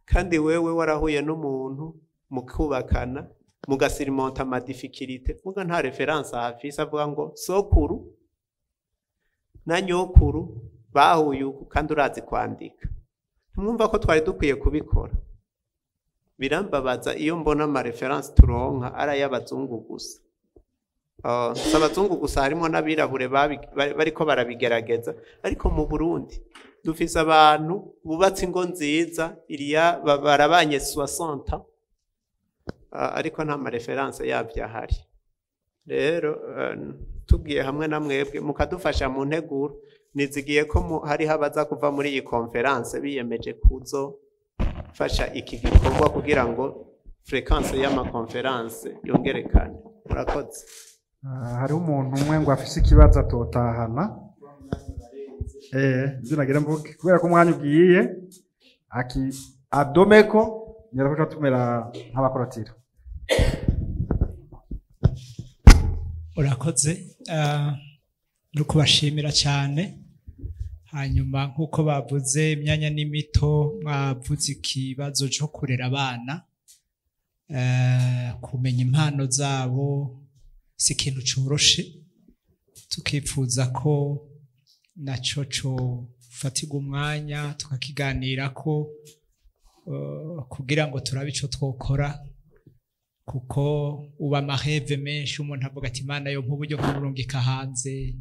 kandi wewe warahuye n'umuntu mukubakana, mugasirimonta ama difficultés, muga nta référence ahafise avuga ngo sokuru na nyokuru bahuye uku, kandi urazi kwandika. Ntimwumva ko twari dukwiye kubikora? Birambabaza iyo mbona ama références turonka ari ay'abazungu gusa. Si abazungu gusa, harimo n'abirabure bariko barabigerageza, ariko mu Burundi dufise abantu bubatse ingo nziza iriya barabanye 60, ariko nta ma références yabyo ahari. Rero tugiye hamwe na mwebwe mukadufasha mu nteguro, nizigiye ko hariho abaza kuva muri iyi conférence biyemeje kuzofasha iki gikorwa kugira ngo fréquence y'ama conférences yongerekane. Murakoze. Ah, hariho umuntu umwe ngo afise ikibazo atotahana. Nivyo nagira mvuge, kubera ko umwanya ugiye aki adomeko niravuga tumera nk'abakorotira. Urakoze. No kubashimira cyane. Hanyuma nk'uko bavuze, imyanya ni mito. Mwavuze ikibazo cyo kurera abana, kumenya impano zabo si ikintu coroshe, tukifuza ko naco cofatirwa umwanya tukakiganirako, kugira ngo turabe ico twokora, kuko uba ama rêves menshi. Umuntu avuga ati: "Imana yo nk'uburyo nkamurungika hanze."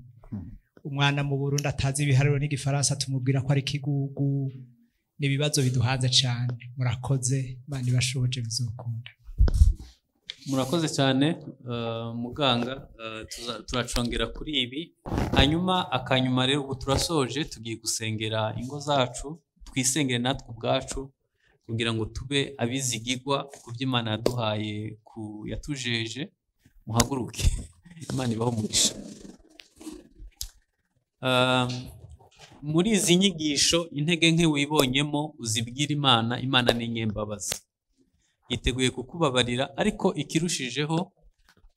Umwana mu Burundi atazi ibiharuro n'igifaransa tumubwira ko ari kigugu. Ni ibibazo biduhanze cyane. Murakoze, Imana ibashoboje bizokunda. Murakoze cyane, muganga. Turacongera kuri ibi. Hanyuma akanyuma rero, ubu turasoje, tugiye gusengera ingo zacu, twisengere natwe ubwacu kugira ngo tube abizigigwa ku byo Imana yaduhaye, ku yatujeje. Muhaguruke, Imana ibaho umugisha. Muri izi nyigisho, intege nke wibonyemo uzibwire Imana. Imana ni inyembabazi, yiteguye kukubabarira, ariko ikirushijeho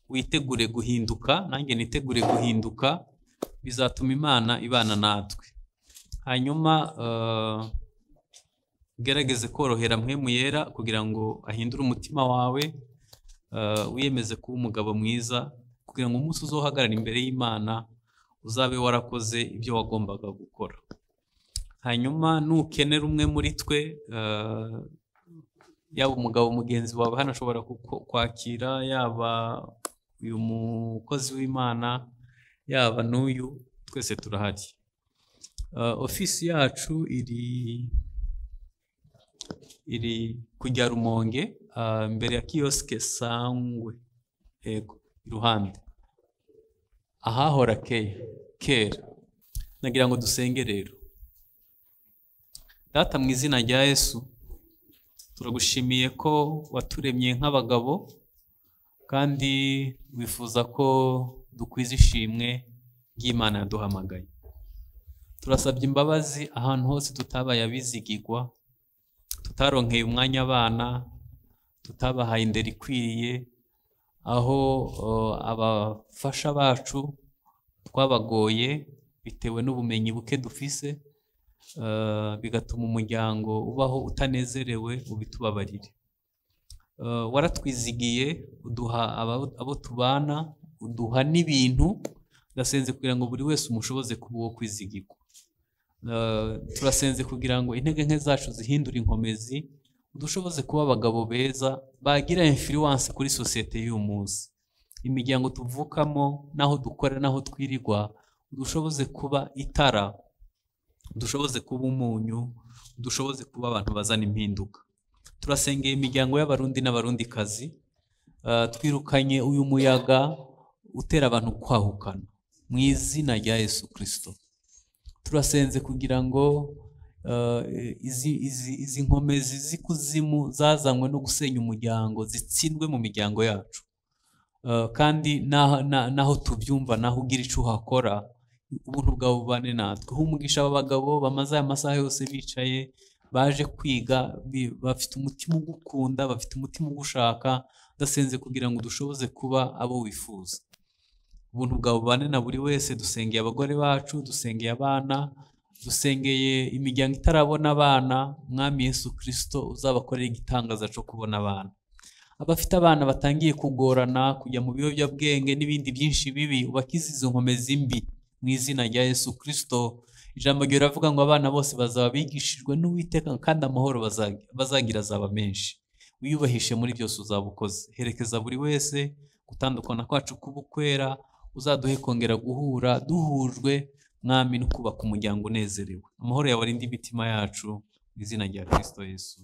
witegure guhinduka, nanjye nitegure guhinduka, bizatuma Imana ibana natwe. Hanyuma ugerageze korohera Mpwemu Yera kugira ngo ahindure umutima wawe, wiyemeze kuba umugabo mwiza kugira ngo umunsi uzohagarara imbere y'Imana uzabe warakoze ibyo wagombaga gukora. Hanyuma nukenera umwe muri twe, yaba umugabo mugenzi wawe hano ashobora kwakira, yaba uyu mukozi w'Imana, yaba n'uyu, twese turahari. Ofisi yacu iri kujya Rumonge, imbere ya kiosque Sangwe, yego, iruhande ahahora keya kera. Nagira ngo dusenge rero. Data, mu izina rya Yesu, turagushimiye ko waturemye nk'abagabo kandi wifuza ko dukwiza ishimwe ry'Imana yaduhamagaye. Turasabye imbabazi ahantu hose tutabaye abizigigwa, tutaronkeye umwanya abana, tutabahaye indero ikwiriye, aho abafasha bacu twabagoye bitewe n'ubumenyi buke dufise, bigatuma umuryango ubaho utanezerewe, ubitubabarire. Waratwizigiye uduha abo tubana, uduha n'ibintu. Ndasenze kugira ngo buri wese umushoboze kuba uwo kwizigirwa. Turasenze kugira ngo intege nke zacu zihindure inkomezi, udushoboze kuba abagabo beza bagira influence kuri sosiyete y'uyu munsi, imiryango tuvukamo, n'aho dukora, n'aho twirirwa. Udushoboze kuba itara, udushoboze kuba umunyu, udushoboze kuba abantu bazana impinduka. Turasengeye imiryango y'Abarundi n'Abarundikazi. Twirukanye uyu muyaga utera abantu kwahukana mu izina rya Yesu Kirisito. Turasenze kugira ngo izi nkomezi z'ikuzimu zazanywe no gusenya umuryango zitsindwe mu miryango yacu. Kandi naho tubyumva, naho ugira icyo uhakora, ubuntu bwawe bubane natwe. Umugisha aba bagabo bamaze aya masaha yose bicaye. Baje kwiga bafite umutima ugukunda, bafite umutima ugushaka. Ndasenze kugira ngo dushoboze kuba abo wifuza. Ubuntu bwawe bubane na buri wese. Dusengeye abagore bacu, dusengeye abana, dusengeye imiryango itarabona abana. Mwami Yesu Kristo, uzabakorera igitangaza cyo kubona abana. Abafite abana batangiye kugorana, kujya mu biyobyabwenge n'ibindi byinshi bibi, ubakize izo nkomezi mbi mu izina rya Yesu Kristo. Ijambo ryawe riravuga ngo abana bose bazaba bigishijwe n'Uwiteka, kandi amahoro bazagira azaba menshi. Wiyubahishe muri byose uzaba ukoze. Herekeza buri wese, gutandukana kwacu kubukwera, uzaduhe kongera guhura duhujwe, Mwami, no kubaka umuryango unezerewe. Amahoro yawe arinde imitima yacu mu izina rya Kristo Yesu.